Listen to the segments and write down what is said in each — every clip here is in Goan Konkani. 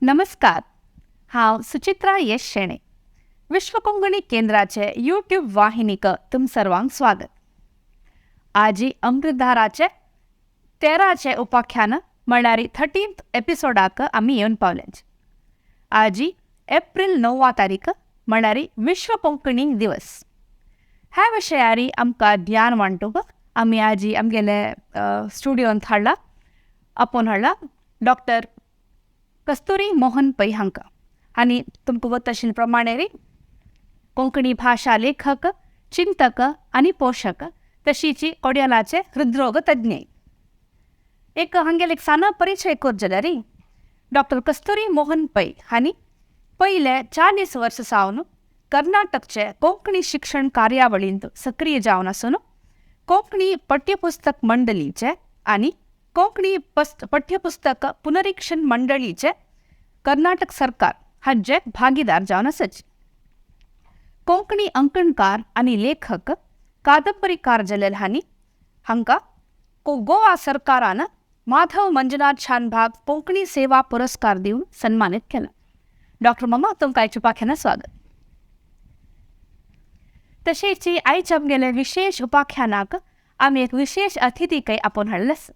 नमस्कार, हांव सुचित्रा येश शेणे. विश्व कोंकणी केंद्राचे यूट्यूब वाहिनीक तुम सर्वांक स्वागत. आजी अमृतधाराचे 13चे उपाख्यान म्हणल्यार 13th एपिसोडाक आमी येवन पावले. आजी एप्रील 9 तारीख म्हणल्यार विश्व कोंकणी दिवस. ह्या विशयारी आमकां ध्यान वांटूंक आमी आजी आमगेले स्टुडियोंत हाडला, आपोवन हाडला डॉक्टर कस्तुरी मोहन पै हांकां. आनी तुमकां वत आशिल्ले प्रमाणे रे कोंकणी भाशा लेखक, चिंतक आनी पोशक, तशीच कोडियालाचे हृदरोग तज्ञ. एक हांगेले एक सान परिचय कर जाल्यार डॉक्टर कस्तुरी मोहन पै हांणी पयले 40 वर्सां सावन कर्नाटकचे कोंकणी शिक्षण कार्यावळींत सक्रीय जावन आसून कोंकणी पाठ्यपुस्तक मंडळीचे आनी कोंकणी पाठ्यपुस्तक पुनरीक्षण मंडळीचे कर्नाटक सरकार हांचे भागीदार जावन आसात. कोंकणी अंकणकार आनी लेखक, कादंबरीकार जलेल हांणी हांकां गोवा सरकारान माधव मंजुनाथ शानभाग कोंकणी सेवा पुरस्कार दिवन सन्मानीत केला. डॉक्टर मामा, तुमकां आयच्या उपाख्यानात स्वागत. तशेंच आयच्या आमगेले विशेष उपाख्यानाक आमी एक विशेष अतिथीकय आपोवन हाडले आसा,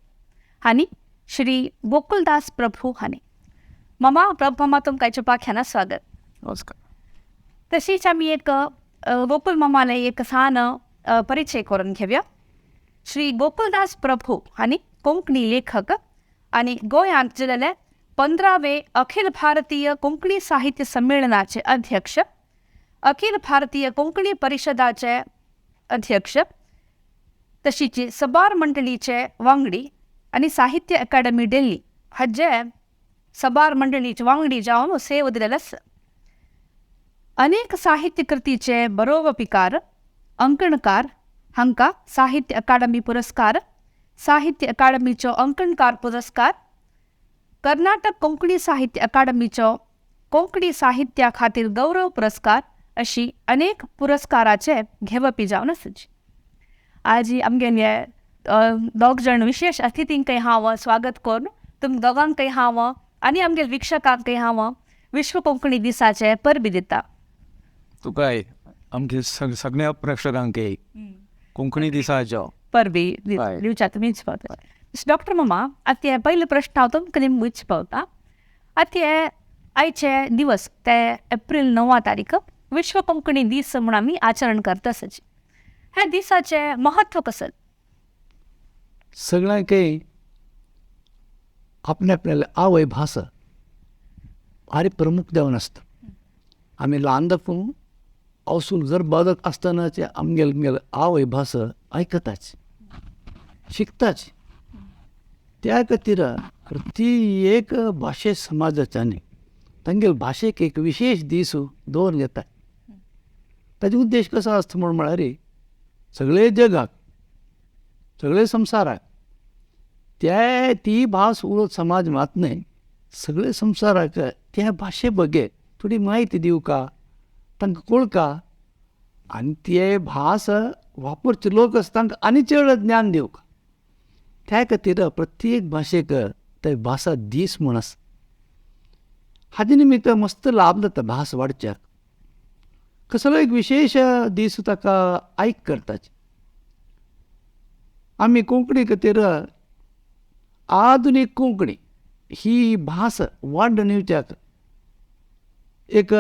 आनी श्री गोकुलदास प्रभू हांणी. मामा, प्रभू मामा, तुमकां आयच्या उपाख्यानात स्वागत. नमस्कार. तशीच आमी एक गोकुल मामाले एक सान परिचय करून घेवया. श्री गोकुलदास प्रभू हांणी कोंकणी लेखक आनी गोंयांत जाल्ले 15वे अखिल भारतीय कोंकणी साहित्य संमेलनाचे अध्यक्ष, अखिल भारतीय कोंकणी परिशदाचे अध्यक्ष, तशीच सबार मंडळीचे वांगडी आनी साहित्य अकादमी दिल्ली हाजे सबार मंडळीचे वांगडी जावन सेवा दिलेले आसा. अनेक साहित्य कृतीचे बरोवपीकार, अंकणकार हांकां साहित्य अकादमी पुरस्कार, साहित्य अकादमीचो अंकणकार पुरस्कार, कर्नाटक कोंकणी साहित्य अकादमीचो कोंकणी साहित्या खातीर गौरव पुरस्कार अशी अनेक पुरस्काराचे घेवपी जावन आसात. आजी आमगेले दोग जाण विशेष अतिथींकय हांव स्वागत करून तुम दोगांकय हांव आनी आमगेले वीक्षकांकय हांव विश्व कोंकणी दिसाचे परबी दिता. तुकाय आमगे सगळ्या प्रेक्षकांक कोंकणी दिसाचो परबी दिवच्या तुमीच पावता. डॉक्टर मामा, आतां हे पयलो प्रश्न हांव तुमकां निमगो विचपाक पावता. आतां हे आयचे दिवस ते एप्रील 9 तारीख विश्व कोंकणी दीस म्हूण आमी आचरण करता आसाची. ह्या दिसाचें म्हत्व कसलें? सगळ्यांकय आपल्या आपल्याले आवय भास भारी प्रमुख जावन आसता. आमी ल्हान दाखून अवसूल जर बालक आसतनाचे आमगेले आमगेले आवय भास आयकताच, शिकताच. त्या खातीर ती एक भाशे समाजाच्यानी तांगेले भाशेक एक विशेश दीस दवरून घेता. ताजो उद्देश कसो आसता म्हूण म्हळ्यार सगळे जगाक, सगळे संवसाराक त्या ती भास उलोवप समाज मात न्हय, सगळे संवसाराक त्या भाशे बगे थोडी म्हायती दिवका, तांकां कळका आनी ते भास वापरचे लोक आसा तांकां आनी चड ज्ञान दिवका. त्या खातीर प्रत्येक भाशेक ते भाशा दीस म्हूण आसा. हाजे निमित्त मस्त लाभ जाता भास वाडच्याक. कसलो एक विशेश दीस ताका आयक करताच. आमी कोंकणी खातीर आधुनीक कोंकणी ही भास वाडून येवच्याक एक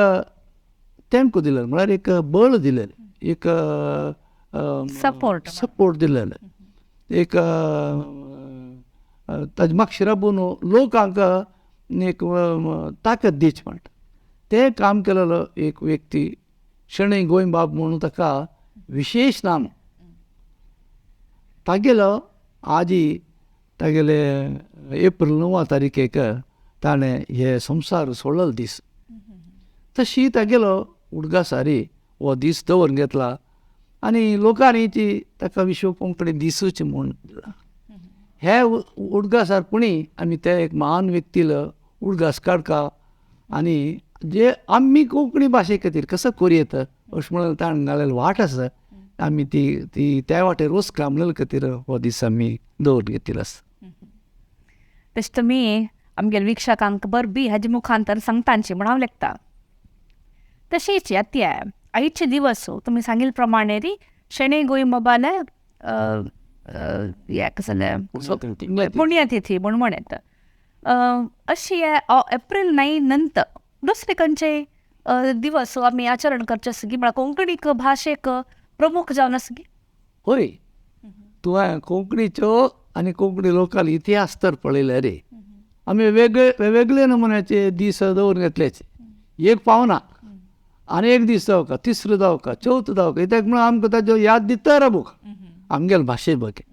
तेंको दिलेलो, म्हळ्यार एक बळ दिलेलें, एक सपोर्ट सपोर्ट दिलेलें, एक ताजे मागशीं राबून लोकांक एक ताकद दिवची म्हणटा तें काम केलेलो एक व्यक्ती शणै गोंयबाब म्हणून ताका विशेश नाम. तागेलो आजी तागेले एप्रील 9 तारखेक ताणें हे संवसार सोडलेलो दीस, तशी तागेलो उडगासारी हो दीस दवरून घेतला आनी लोकांनी ती ताका विश्व कोंकणी दिसूच म्हूण दिला. हे उडगासार पुणी आमी ते एक महान व्यक्तीलो उडगास काडका आनी जे आमी कोंकणी भाशे खातीर कसो करूं येता अशें म्हणून ताणें घालेली वाट आसा, आमी ती ती त्या वाटेर वचका म्हणले खातीर हो दीस आमी दवरून घेतिल्लो आसा. तशें तुमी आमगेले वीक्षकांक बरबी हाजे मुखांतर सांगतांची म्हण हांव लेखता. तशेंच आतां आयचे दिवस तुमी सांगिल्ले प्रमाणे री शणै गोंयबाबाले हें कसलें पुण्यतिथी म्हूण म्हणत अशी एप्रील 9 नंतर दुसरे खंयचे दिवस आमी आचरण करचे आसा की म्हळ्यार कोंकणीक भाशेक प्रमुख जावन आसा की? हय, तुवें कोंकणीच्यो आनी कोंकणी लोकांलो इतिहास तर पळयले रे. आमी वेगळे वेगळे नमुन्याचे दीस दवरून घेतलेच. एक पावना आनी एक दीस जावका, तिसरो जावका, चवथो जावका, कित्याक म्हणून आमकां ताच्यो याद दिता राबूक आमगेले भाशे बगे.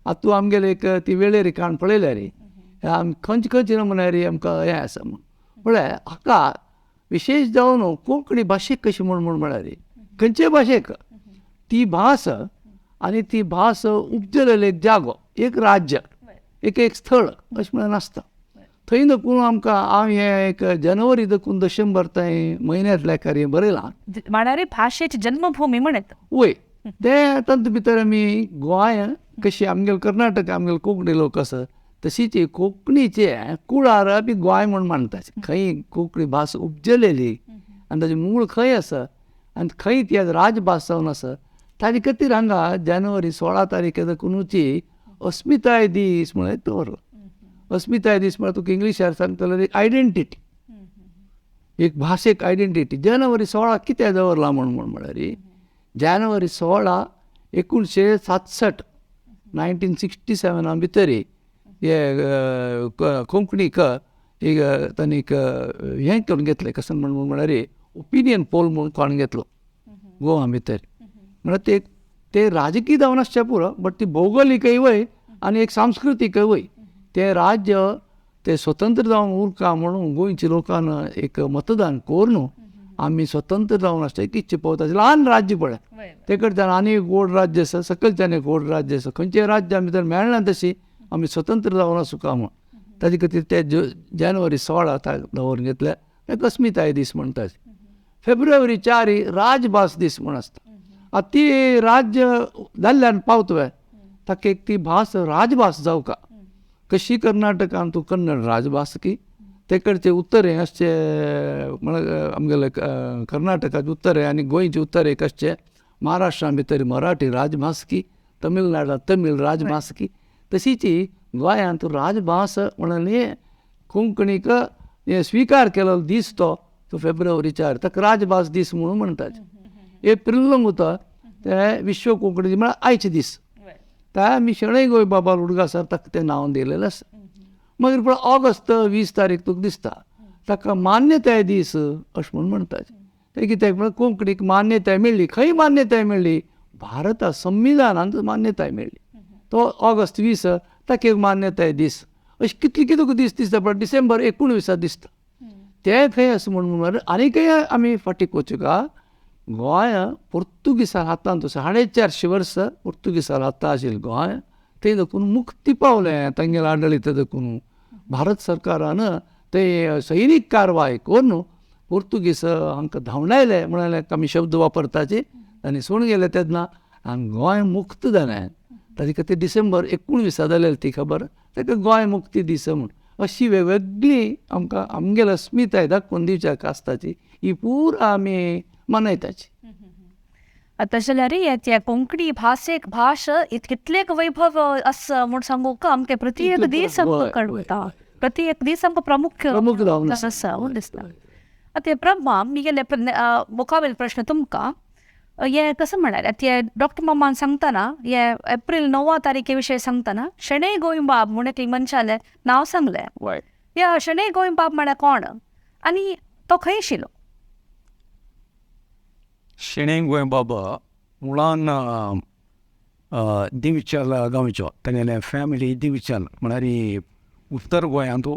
आतां तूं आमगेले एक ती वेळेरी काण पळयल्या रे, आमी खंयचे खंयचे नमुन्यारी आमकां हें आसा म्हूण. म्हळ्यार हाका विशेश जावन कोंकणी भाशेक कशी म्हूण म्हूण म्हळ्यार खंयचे भाशेक ती भास आनी ती भास उपजलेले एक जागो, एक राज्य, एक एक स्थळ अशें म्हणून आसता. थंय देखून आमकां हांव हें एक जानेवारी देखून डिसेंबर थंय म्हयन्यांतल्या कार्य बरयलां. म्हळ्यार भाशेची जन्मभूमी म्हणत. वय, ते तातूंत भितर आमी गोंय कशी आमगेले कर्नाटक आमगेले कोंकणी लोक आसा तशीच कोंकणीचे कुळार आमी गोंय म्हूण मानतात. खंय कोंकणी भास उपजलेली आनी ताजें मूळ खंय आसा आनी खंय ती राजभास जावन आसा ताजे खातीर हांगा जानेवारी 16 तारीख देखुनूची अस्मिताय दीस म्हळ्यार दवरलो. अस्मिताय दीस म्हळ्यार तुका इंग्लिशार सांगतलो एक आयडेंटिटी, एक भाशेक आयडेंटिटी. जानेवारी 16 कित्याक दवरला म्हूण म्हूण म्हळ्यार जानेवारी 16 1967 1967 भितर हे कोंकणीक एक तांणी एक हें करून घेतलें, कशें म्हण म्हळ्यार ओपिनियन पोल म्हूण कोण घेतलो गोवा भितर. म्हळ्यार ते ते राजकीय जावन आसचें पुरो, बट ती भौगोलिकय वय आनी एक सांस्कृतीकय वय. तें राज्य ते स्वतंत्र जावन उरका म्हणून गोंयच्या लोकान एक मतदान करून आमी स्वतंत्र जावन आसता एक इच्छा पळोवता. ल्हान राज्य पळय ते कडच्यान आनी एक व्हड राज्य आसा, सकलच्यान एक व्हड राज्य आसा, खंयचें राज्य आमी तर मेळना तशी आमी स्वतंत्र जावन आसूं काय म्हूण. ताजे खातीर ते जानेवारी 16 दवरून घेतले ताका अस्मिताय दीस म्हणटात. फेब्रुवारी 4 राजभास दीस म्हूण आसता. आतां ती राज्य जाल्ल्यान पावतवे ताका एक ती भास राजभास जावका. कशी कर्नाटकान तूं कन्नड राजभास की ते कडचे उत्तरे आसचे म्हळ्यार आमगेले कर्नाटकाचे उत्तरे आनी गोंयचे उत्तरे आसचे, महाराष्ट्रान भितर मराठी राजभास की, तमिळनाडांत तमीळ राजभास की, तशीच गोंयांत राजभास म्हणून कोंकणीक हे स्विकार केलो दीस तो तो फेब्रुवारी 4 ताका राजभास दीस म्हणून म्हणटात. एप्रील उरता ते विश्व कोंकणी म्हळ्यार आयचे दीस, त्या आमी शणै गोंयबाबा उडगासार ताका तें नांव दिलेलें आसा. मागीर पळय ऑगस्ट 20 तारीख तुका दिसता ताका मान्यताय दीस अशें म्हूण म्हणटात. तें कित्याक म्हळ्यार कोंकणीक मान्यताय मेळ्ळी. खंय मान्यताय मेळ्ळी? भारता संविधानांत मान्यताय मेळ्ळी. तो ऑगस्ट 20 ताका एक मान्यताय दीस. अशें कितले कितें तुका दीस दिसता पळय डिसेंबर 19 दिसता ते खंय आसा म्हूण म्हळ्यार आनीकय आमी फाटीं वचूंक. गोंय पोर्तुगिसां हातांत 450 वर्सां पोर्तुगिसां हातांत आशिल्लें गोंय, थंय देखून मुक्ती पावलें तांगेले आडळीत देखून भारत सरकारान ते सैनीक कारवाय करून पोर्तुगीज हांकां धांवडायले म्हळ्यार आमी शब्द वापरताचे आनी सोडून गेले तेन्ना आनी गोंय मुक्त जालें. ताजे खातीर डिसेंबर 19 जालेली ती खबर ताका गोंय मुक्ती दीस म्हूण. अशी वेगवेगळी आमकां आमगेली अस्मिताय दाखोवन दिवच्याक आसताची ही पुरा आमी मनयताची. तशें जाल्यार ह्या कोंकणी भाशेक भाश कितलेक वैभव आसा म्हूण सांगूंक आमकां प्रति एक दीस आमकां कळटा, प्रति एक दीस आमकां प्रमुख आसा म्हूण दिसता. आतां प्रभा मिगेले मुखावेलो प्रश्न तुमकां हें कसो म्हळ्यार आतां डॉक्टर मामान सांगतना हे एप्रील 9 तारखे विशय सांगतना शणै गोंयबाब म्हूण एक मनशालें नांव सांगलें. ह्या शणै गोंयबाब म्हळ्यार कोण आनी तो खंय आशिल्लो? शणै गोंयबाब मुळान दिवचल गांवचो, तागेले फॅमिली दिवचल म्हळ्यार उत्तर गोंयांत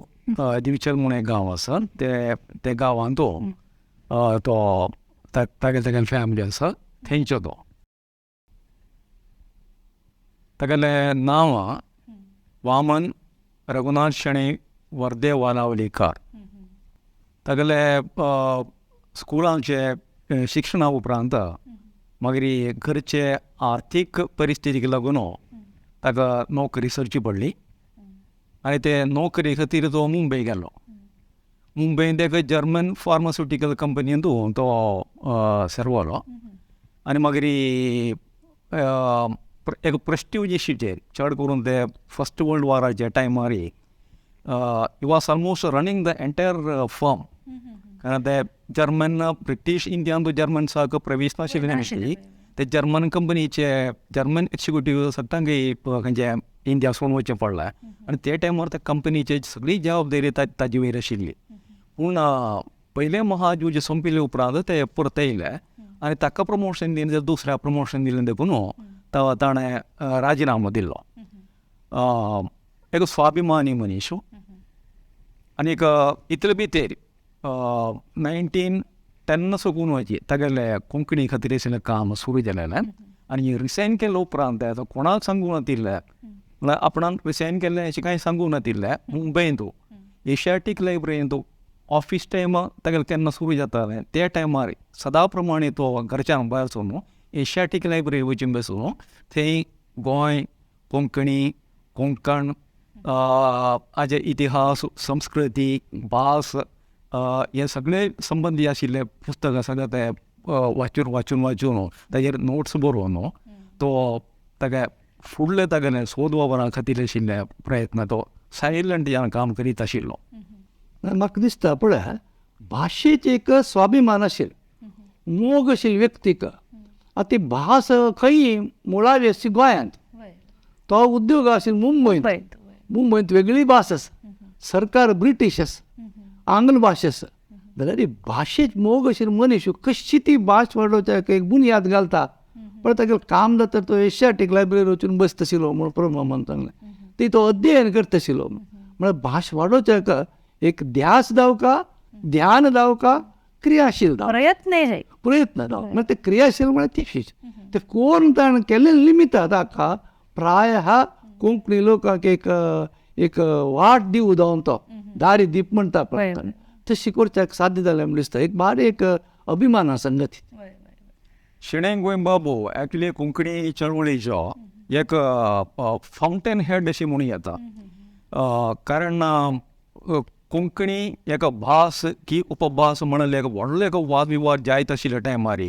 दिवचल म्हूण एक गांव आसा ते गांवांत तो तागेले तागेली फॅमिली आसा थंयचो तो. तागेलें नांव वामन रघुनाथ शणै वर्दे वालावलीकार. तागेले स्कुलाचे शिक्षणा उपरांत मागीर घरचे आर्थीक परिस्थितीक लागून ताका नोकरी सरची पडली. आनी ते नोकरी खातीर तो मुंबय गेलो. मुंबयंत एक जर्मन फार्मास्युटिकल कंपनींत तो सेर्वलो आनी मागीर एक प्रेस्टिज चड करून ते फर्स्ट वर्ल्ड वॉराच्या टायमार he was almost running the entire firm. कारण ते जर्मन ब्रिटीश इंडियान जर्मन्साक प्रवेश नाशिल्ले, ते जर्मन कंपनीचे जर्मन एक्सिक्युटीव सगळ्यांक खंयचे इंडिया सोडून वचचें पडलें आनी ते टायमार त्या कंपनीची सगळी जबाबदारी ताजे वयर आशिल्ली. पूण पयलें महाझूज सोंपिल्ले उपरांत ते परत येयले आनी ताका प्रमोशन दिलें, दुसऱ्या प्रमोशन दिलें देखून ताणें राजिनामो दिलो. एक स्वाभिमानी मनीस आनी एक इतले भितर 1910 साकून वची तागेले कोंकणी खातीर आशिल्लें काम सुरू जालेलें आनी रिसायन केले उपरांत कोणाक सांगूंक नातिल्लें, म्हळ्यार आपणाक रिसायन केल्लें अशें कांय सांगूंक नातिल्लें. मुंबयंत एशियाटीक लायब्ररींत ऑफीस टायम तागेलें केन्ना सुरू जातालें त्या टायमार सदां प्रमाणे तो घरच्यान भायर सरून एशियाटीक लायब्ररी वचून बसून थंय गोंय, कोंकणी, कोंकण हाजे इतिहास, संस्कृती, भास हे सगळे संबंदी आशिल्ले पुस्तकां सगळे ते वाचून वाचून वाचून ताजेर नोट्स बरोवन तो ताका फुडले तागेले सोद वावरा खातीर आशिल्ले प्रयत्न तो सायलंट ह्यान काम करीत आशिल्लो. म्हाका दिसता पळय भाशेचें एक स्वाभिमान आशिल्लो, मोग आशिल्लो व्यक्तीक. आतां ती भास खंय मुळावी आसची गोंयांत, तो उद्योग आशिल्लो मुंबयंत. मुंबयंत वेगळी भास आसा, सरकार ब्रिटीश आसा, आंग्ल भाश आसा. जाल्यार ही भाशेच मोग आशिल्लो मनीस कशी ती भास वाडोवच्याक एक बुन्याद घालता. पण तागेलें काम जाता तो एशियाटीक लायब्ररी वचून बसता आशिल्लो म्हूण प्रभुमामान सांगलें, ती तो अध्ययन करता आशिल्लो. म्हळ्यार भास वाडोवच्याक एक ध्यास जावका, ध्यान जावका, क्रियाशील जावं, प्रयत्न जावं. म्हळ्यार ते क्रियाशील म्हळ्यार तिशीच ते कोण ताणें केल्ले निमित्त ताका प्राय हा कोंकणी लोकांक एक एक वाट दिवं जावन तो दारी दीप म्हणटा पळय तशी करच्याक साध्य जालें म्हूण दिसता. एक बारीक एक अभिमाना संगती. शणै गोंयबाबू एक्चुली कोंकणी चळवळीचो एक फावंटेन हेड अशी म्हणूं येता. कारण कोंकणी एक भास की उपभास म्हणले एक व्हडलो एक वाद विवाद जायत आशिल्ल्या टायमार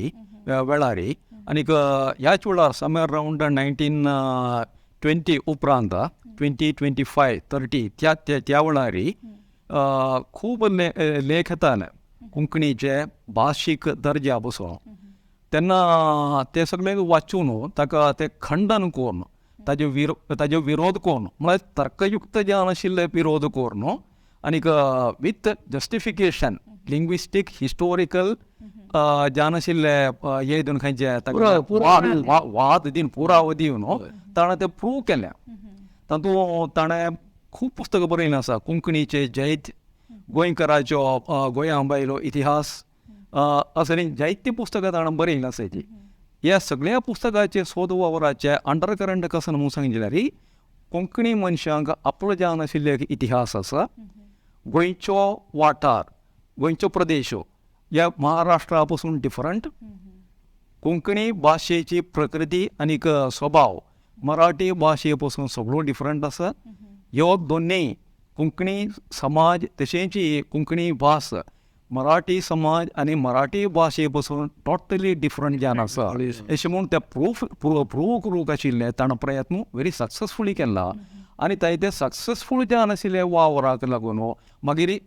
वेळार आनीक ह्याच वेळार समवेर अरावंड 1920 उपरांत 20, 25, 30 त्या त्या वेळार खूब लेख येताले कोंकणीचे भाशीक दर्जा बसून. तेन्ना ते सगळे वाचून ताका ते खंडन करून ताजो विरोध करून म्हळ्यार तर्कयुक्त जावन आशिल्ले विरोध करून आनीक विथ जस्टिफिकेशन लिंग्विस्टीक हिस्टोरिकल जावन आशिल्ले हे दिवन खंयचे वाद दिवन पुरावो दिवन ताणें तें प्रूव केलें. तातूंत ताणें खूब पुस्तकां बरयलीं आसा. कोंकणीचे जैत, गोंयकाराचो गोंया भायलो इतिहास असलीं जायतीं पुस्तकां ताणें बरयलीं आसा. ह्या सगळ्या पुस्तकाचे सोद वावराचे अंडर करंट कसो म्हणून सांगलें जाल्यार कोंकणी मनशांक आपलो जावन आशिल्लो एक इतिहास आसा. गोंयचो वाठार, गोंयचो प्रदेश ह्या महाराष्ट्रा पसून डिफरंट. कोंकणी भाशेची प्रकृती आनीक स्वभाव मराठी भाशे पसून सगळो डिफरंट आसा. ह्यो दोनूय कोंकणी समाज तशेंच कोंकणी भास मराठी समाज आनी मराठी भाशे पसून टोटली डिफरंट जावन आसा अशें म्हूण तें प्रूव करूंक आशिल्लें ताणें प्रयत्न व्हेरी सक्सेसफुली केला. आनी ताणें तें सक्सेसफूल जावन आशिल्ले वावराक लागून मागीर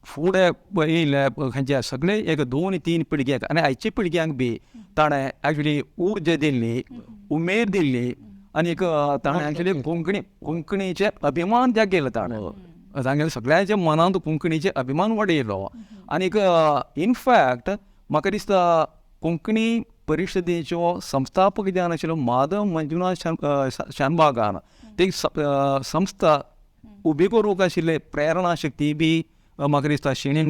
फुडें येयले खंयचे सगळे एक 2-3 पिळग्यांक आनी आयच्या पिळग्यांक बी ताणें एक्चुली उर्जा दिल्ली, उमेद दिल्ली आनीक ताणें एक्चुली कोंकणीचे अभिमान जागयलो. ताणें तांगेले सगळ्यांच्या मनांत कोंकणीचे अभिमान वाडयलो. आनीक इनफॅक्ट म्हाका दिसता कोंकणी परिशदेचो संस्थापक जावन आशिल्लो माधव मंजुनाथ शानभागान ती संस्था उबी करूंक आशिल्ले प्रेरणा शक्ती बी म्हाका दिसता शणै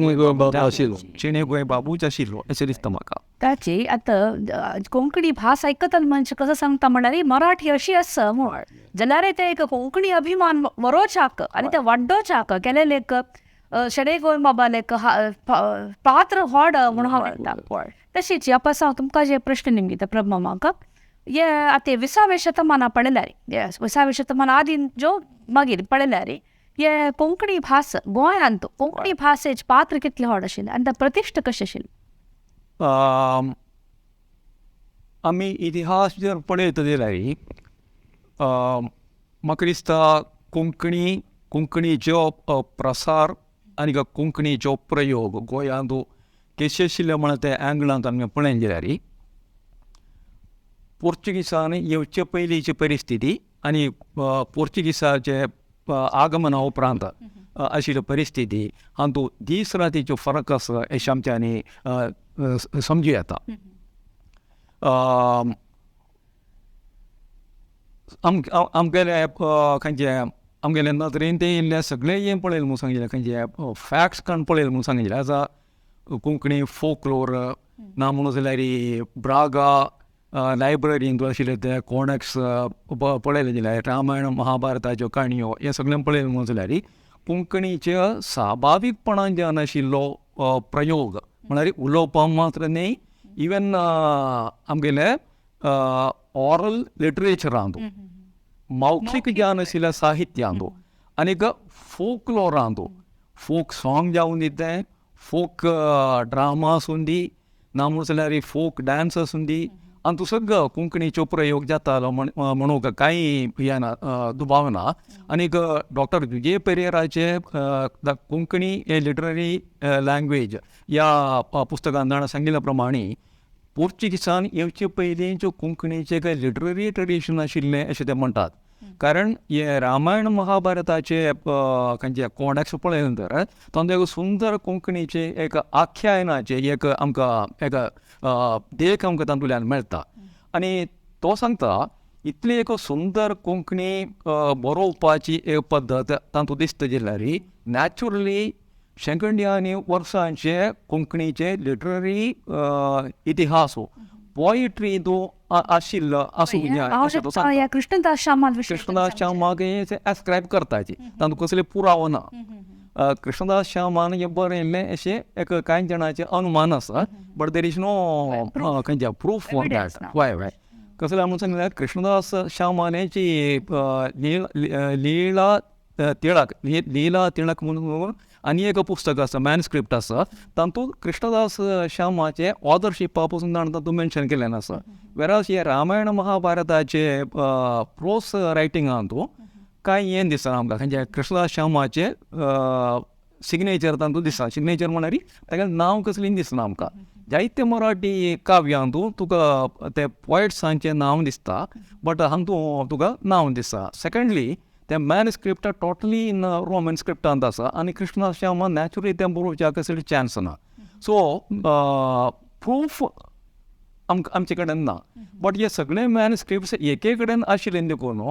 शणै गोंयबाबूच आशिल्लो अशें दिसता म्हाका. ताची आतां कोंकणी भास आयकतना मनशां कसो सांगता म्हणल्यार मराठी अशी आसा म्हूण जाल्यार ते एक कोंकणी अभिमान बरोवच्याक आनी ते वाडोवच्याक केलेलें एक शणै गोंयबाबालें एक पात्र व्हड म्हणून हांव म्हणटा. तशीच ह्या पासून हांव तुमकां जे प्रश्न निमगिता प्रभा म्हाका हे आतां 20व्या शतमाना पळयल्यार 20व्या शतमाना आदी ज्यो मागीर पळयल्यार हे कोंकणी भास गोंयांत कोंकणी भाशेचें पात्र कितलें व्हड आशिल्लें आनी तें प्रतिश्ठा कशें आशिल्लें? आमी इतिहास जर पळयत जाल्यार म्हाका दिसता कोंकणीचो प्रसार आनी कोंकणीचो प्रयोग गोंयांत कशें आशिल्लें म्हळ्यार ते एंगलांत आमी पळयत जाल्यार पोर्चुगीसान येवचे पयलींची परिस्थिती आनी पोर्चुगीसाचे आगमना उपरांत आशिल्ली परिस्थिती हातूंत दीस रातीचो फरक आसा अशें आमच्यांनी समजूं येता. आमगेले खंयचे आमगेले नदरेन तें येयल्लें सगळें हें पळयलें म्हूण सांगिल्लें खंयचे फॅक्ट्स काडून पळयलें म्हूण सांगिल्लें आतां कोंकणी फोकलोर ना म्हणून जाल्यार ब्रागा लायब्ररींत आशिल्ले ते कोडेक्स पळयलें जाल्यार रामायण महाभारताच्यो काणयो हें सगळें पळयलें म्हणून जाल्यार कोंकणीच्या स्वाभावीकपणान जे आशिल्लो प्रयोग म्हळ्यार उलोवपाक मात्र न्ही इवन आमगेले ऑरल लिटरेचरांत मौखीक ज्ञान आशिल्ल्या साहित्यांत आनीक फोकलोरांत फोक सॉंग जावन दी तें फोक ड्रामा आसूं दी ना म्हणून जाल्यार फोक डांस आसूं दी आनी सगळो कोंकणीचो प्रयोग जातालो म्हणूंक कांय हें ना दुबाव ना. आनीक डॉक्टर विजय पेरेराचे the Konkani a literary language ह्या पुस्तकान जाणा सांगिल्ल्या प्रमाणे पोर्चुगीसान येवचे पयलीं ज्यो कोंकणीचें कांय लिटररी ट्रेडिशन आशिल्लें अशें ते म्हणटात. कारण हे रामायण महाभारताचे खंयचे कोडेक्स पळयलें तर तातूंत एक सुंदर कोंकणीचें एक आख्यायनाचें एक आमकां एक देख आमकां तातूंतल्यान मेळटा. आनी तो सांगता इतली एक सुंदर कोंकणी बरोवपाची एक पद्दत तातूंत दिसता जाल्यार नॅचरली शेंकड्यांनी वर्सांचे कोंकणीचे लिटररी इतिहास पोयट्री तो आशिल्लो आसूं अशें कृष्णदास श्यामा कृष्णदास श्यामाक एस्क्रायब करताची तातूंत कसले पुरावो ना. कृष्णदास श्यामान हें बरयल्लें अशें एक कांय जाणांचें अनुमान आसा बट there is no खंयच्या प्रूफ फॉर that. हय हय कसलें म्हणून सांगल्यार कृष्णदास श्यामाची लीला तिळक लीला तिळक म्हणून आनी एक पुस्तक आसा मॅनस्क्रिप्ट आसा तातूंत कृष्णदास श्यामाचें ऑथरशिपा पसून ताणें तातूंत मेन्शन केल्लें आसा. वेराज हे रामायण महाभारताचे प्रोस रायटिंगांत कांय हें दिसना आमकां खंयच्या कृष्णदास श्यामाचें सिग्नेचर तातूंत दिसना. सिग्नेचर म्हळ्यार तागेलें नांव कसलें दिसना आमकां. जायते मराठी काव्यांत तुका ते पोयट्सांचें नांव दिसता बट हातूंत तुका नांव दिसता. सेकंडली तें मॅनस्क्रिप्ट टोटली इन रोमन स्क्रिप्टांत आसा आनी कृष्णदास श्यामा नॅचरली तें बरोवच्याक कसली चान्स ना. सो प्रूफ आमचे कडेन ना बट हे सगळे मॅनस्क्रिप्ट्स एके कडेन आशिल्ले देखून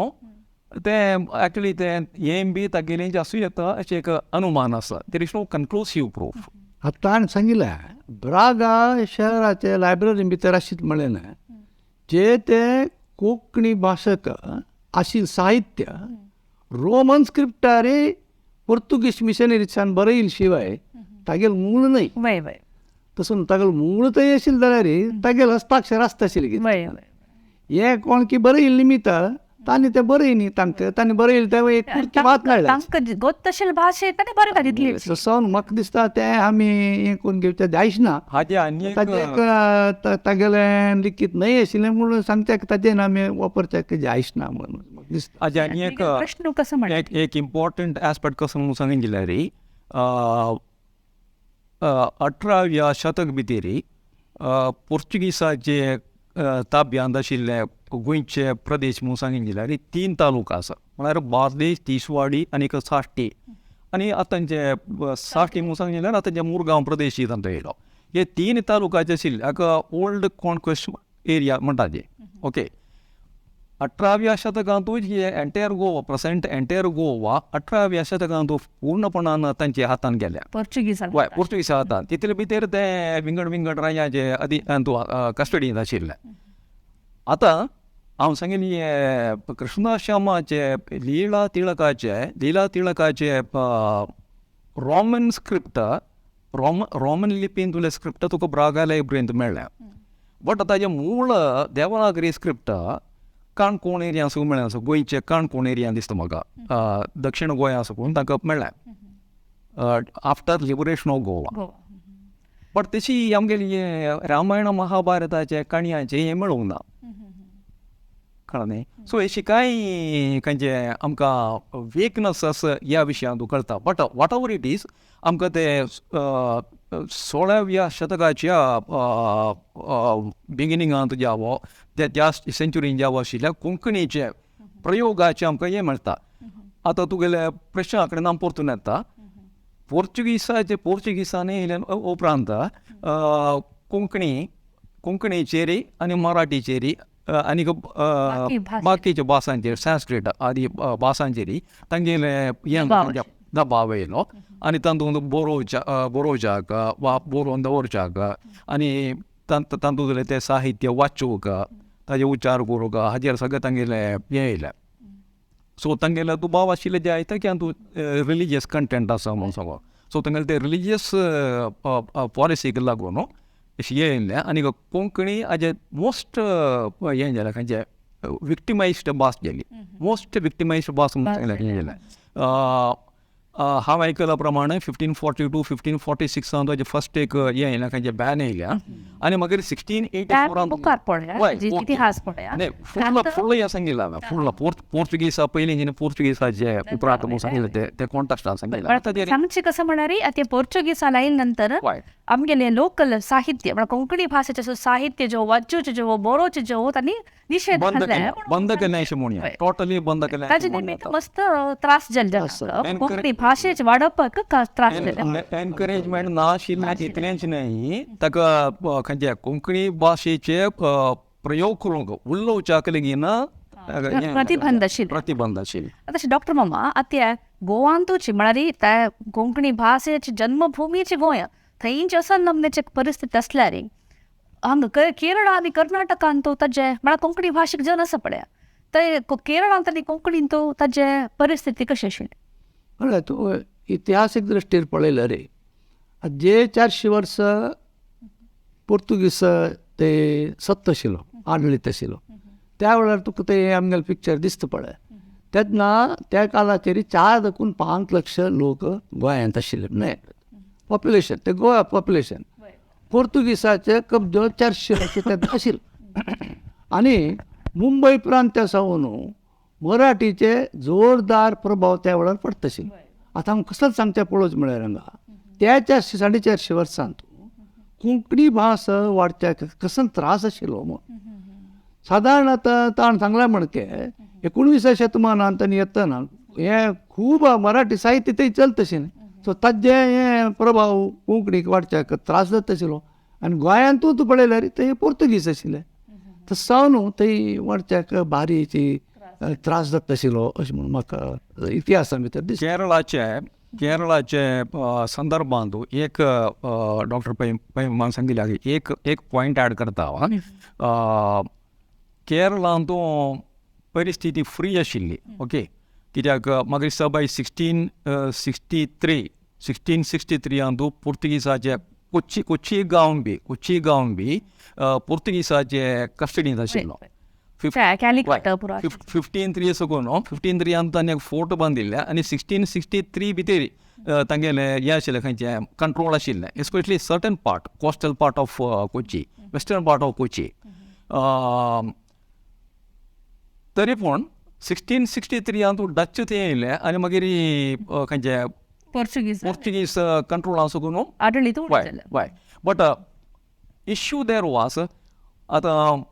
तें एक्चुली तें हें बी तागेलें आसूं येता अशें एक अनुमान आसा. There is no conclusive proof. आतां ताणें सांगिल्लें ब्रागा शहराचे लायब्ररी भितर आशिल्लें म्हणलें ना जे ते कोंकणी भाशक आशिल्लें साहित्य रोमन स्क्रिप्टार पोर्तुगीज मिशनरीच्यान बरयल शिवाय तागेलें मूळ न्हय. वय वय तसो तागेलें मूळ थंय आशिल्लें जाल्यार तागेलें हस्ताक्षर आसता आशिल्लें कितें हें कोण की बरयल्लें निमित्त तांणी तें बरय न्ही तांकां तांणी बरयलें तें एक कुडकी मात मेळ्ळें तांकां गोत तशें भाशेंत ताणें बरें घातितली. तसो म्हाका दिसता तें आमी हें करून घेवचें जायच ना. हाजें आनी ताजें तागेलें लिखीत न्हय आशिल्लें म्हणून सांगच्याक ताजें आमी वापरच्याक जायच ना म्हणून म्हाका दिसता. हाजें आनी एक प्रश्न कसो म्हणटा एक इम्पॉर्टंट एस्पेक्ट कसो म्हणून सांगून जाल्यार 18व्या शतक भितर पोर्चुगीसाचे ताब्यांत आशिल्ले गोंयचे प्रदेश म्हणून सांगून जाल्यार 3 तालुका आसा म्हळ्यार बार्देश, तिसवाडी आनी साश्टी. आनी आतांचे साश्टी म्हणून सांगून जाल्यार आतांचे मुरगांव प्रदेश तांचो येयलो. हे 3 तालुकाचे आशिल्ले हाका ओल्ड कॉन्क्वेस्ट एरिया म्हणटा ते. ओके 18व्या शतकांतूच हे entire Goa present entire Goa 18व्या शतकांत पूर्णपणान तांच्या हातान गेल्या. पोर्चुगीसा हय पोर्चुगीसा हातान. तितले भितर ते विंगड विंगड राज्याचे अदी कस्टडींत आशिल्ले. आतां हांव सांगेली हे कृष्णदास श्यामाचे लीला तिळकाचे रोमन स्क्रिप्ट रोमन लिपींतुले स्क्रिप्ट तुका ब्रागा लायब्ररींत मेळ्ळ्या बट ताजें मूळ देवनागरी स्क्रिप्ट काणकोण एरिया सुद्दां मेळ्ळें आसा, गोंयचे काणकोण एरिया दिसता म्हाका, दक्षिण गोंया साकून तांकां मेळ्ळें after liberation of Goa. But तशी आमगेली हें रामायण महाभारताचे काणयांचे हें मेळूंक ना, कळ्ळें न्ही. सो अशी कांय खंयचे आमकां वेकनस आसा ह्या विशयांत कळटा. But what ever it is, आमकां ते 16व्या शतकाच्या बिगिनिंगांत ज्या त्या सेंचुरीन ज्या आशिल्ल्या कोंकणीचे प्रयोगाचे आमकां हें मेळटा. आतां तुगेल्या प्रश्ना कडेन आमी परतून येता. पोर्चुगीसाचे पोर्चुगीसांनी येयल्या उपरांत कोंकणीचेर आनी मराठीचेर आनी बाकीच्या भासांचेर, संस्कृत आदी भासांचेर तांगेले हें दबाव येयलो आनी तातूंत बरोवच्याक वा बरोवन दवरच्याक आनी तातूंतलें तें साहित्य वाचूंक, ताजे उच्चार करूंक, हाजेर सगळें तांगेलें हें येयलें. सो तांगेले दुबाव आशिल्ले जे आयता की हातूंत रिलिजियस कंटेंट आसा म्हणून सगळो. सो तांगेले ते रिलिजियस पॉलिसीक लागून अशें हें येयलें आनी कोंकणी हाजे मोस्ट हें जालें, खंयचें विक्टिमायज्ड भास जाली, मोस्ट विक्टिमायज्ड भास म्हणून सांगलें हें जालें. हांव आयकल्या प्रमाणे 1542 1546 ताजें फर्स्ट एक हें येयलें, खंयचें बॅन येयलें आनी मागीर 1684 फुडलो फुडलो हें सांगिल्लें हांवें, फुडलो पोर्चुगीसा पयलीं पोर्चुगीसाचे उपरांत म्हणून सांगिल्लें ते कॉन्टेक्स्टान सांगिल्लें. सांगचें कसं म्हळ्यार आतां पोर्चुगीसा लायले नंतर आमगेलें लोकल साहित्य म्हळ्यार कोंकणी भाशेचें साहित्य जो वाचूचें जो बरोवचें जो तांणी निशेध बंद केलें अशें म्हणया, टोटली बंद केलें. ताजे निमित्त मस्त त्रास जाले, कोंकणी भाशेच वाडोवपाक त्रास जाले. एनकरेजमेंट ना आशिल्लें इतलेंच न्हय, ताका खंयचे कोंकणी भाशेचे प्रयोग करूंक उलोवच्याक लेगीत प्रतिबंध आशिल्ले, प्रतिबंध आशिल्ले. तशें डॉक्टर मामा, आतां गोवांतूच म्हळ्यार त्या कोंकणी भाशेची जन्मभूमीची गोंय, थंयच असल नमनेची परिस्थिती आसल्यार हांगा केरळ आनी कर्नाटकांत ताजे म्हळ्यार कोंकणी भाशेक जन आसा पळय, ते केरळांत आनी कोंकणींत ताजे परिस्थिती कशी आशिल्ली? म्हळ्यार तूं इतिहासीक दृश्टीर पळयलें रे, जे 400 वर्सां पोर्तुगीज ते सत्त आशिल्लो, आडळीत आशिल्लो, त्या वेळार तुका ते आमगेलें पिक्चर दिसता पळय, तेन्ना त्या काळाचेर 4 देखून 5 लक्ष लोक गोंयांत आशिल्ले, न्हय पॉप्युलेशन, ते गोवा पॉप्युलेशन पोर्तुगीसाचे कब्जो 400 वर्सां तेन्ना आशिल्लो. आनी मुंबय प्रांत्या सावन मराठीचे जोरदार प्रभाव त्या वेळार पडटा आशिल्लो. आतां आमकां कसलें सांगचें पळोवचें म्हळ्यार हांगा त्या 400 450 वर्सांत कोंकणी भास वाडच्याक कसो त्रास आशिल्लो म्हूण. सादारण आतां ताणें सांगलां म्हणके 19व्या शतमानांत आनी येतना हें खूब मराठी साहित्य थंय चलता आशिल्लें, सो ताजे हे प्रभाव कोंकणीक वाडच्याक त्रास जाता आशिल्लो. आनी गोंयांतूच पळयल्यार थंय पोर्तुगीज आशिल्ले, तशें जावन थंय वाडच्याक बारीची त्रास जाता आशिल्लो अशें म्हणून म्हाका इतिहासा भितर दिसता. केरळाचे संदर्भांत एक डॉक्टर पै पै मान सांगिल्लें एक एक पॉयंट एड करता हांव. केरळांत परिस्थिती फ्री आशिल्ली, ओके, कित्याक म्हाका दिसता बाय 1663 पुर्तुगीजाचे कोच्ची गांव बी, कोच्ची गांव बी पुर्तुगीजाचे कस्टडींत आशिल्लो. 1503 साकून 1503 तांणी एक फोर्ट बांदिल्ले आनी 1663 भितर तांगेलें हें आशिल्लें, खंयचें कंट्रोल आशिल्लें, especially certain part, coastal part of Kochi, western part of Kochi. तरी पूण 1663 डच थंय येयले आनी मागीर खंयचे पोर्चुगीज कंट्रोल साकून हय. बट इश्यू there was आतां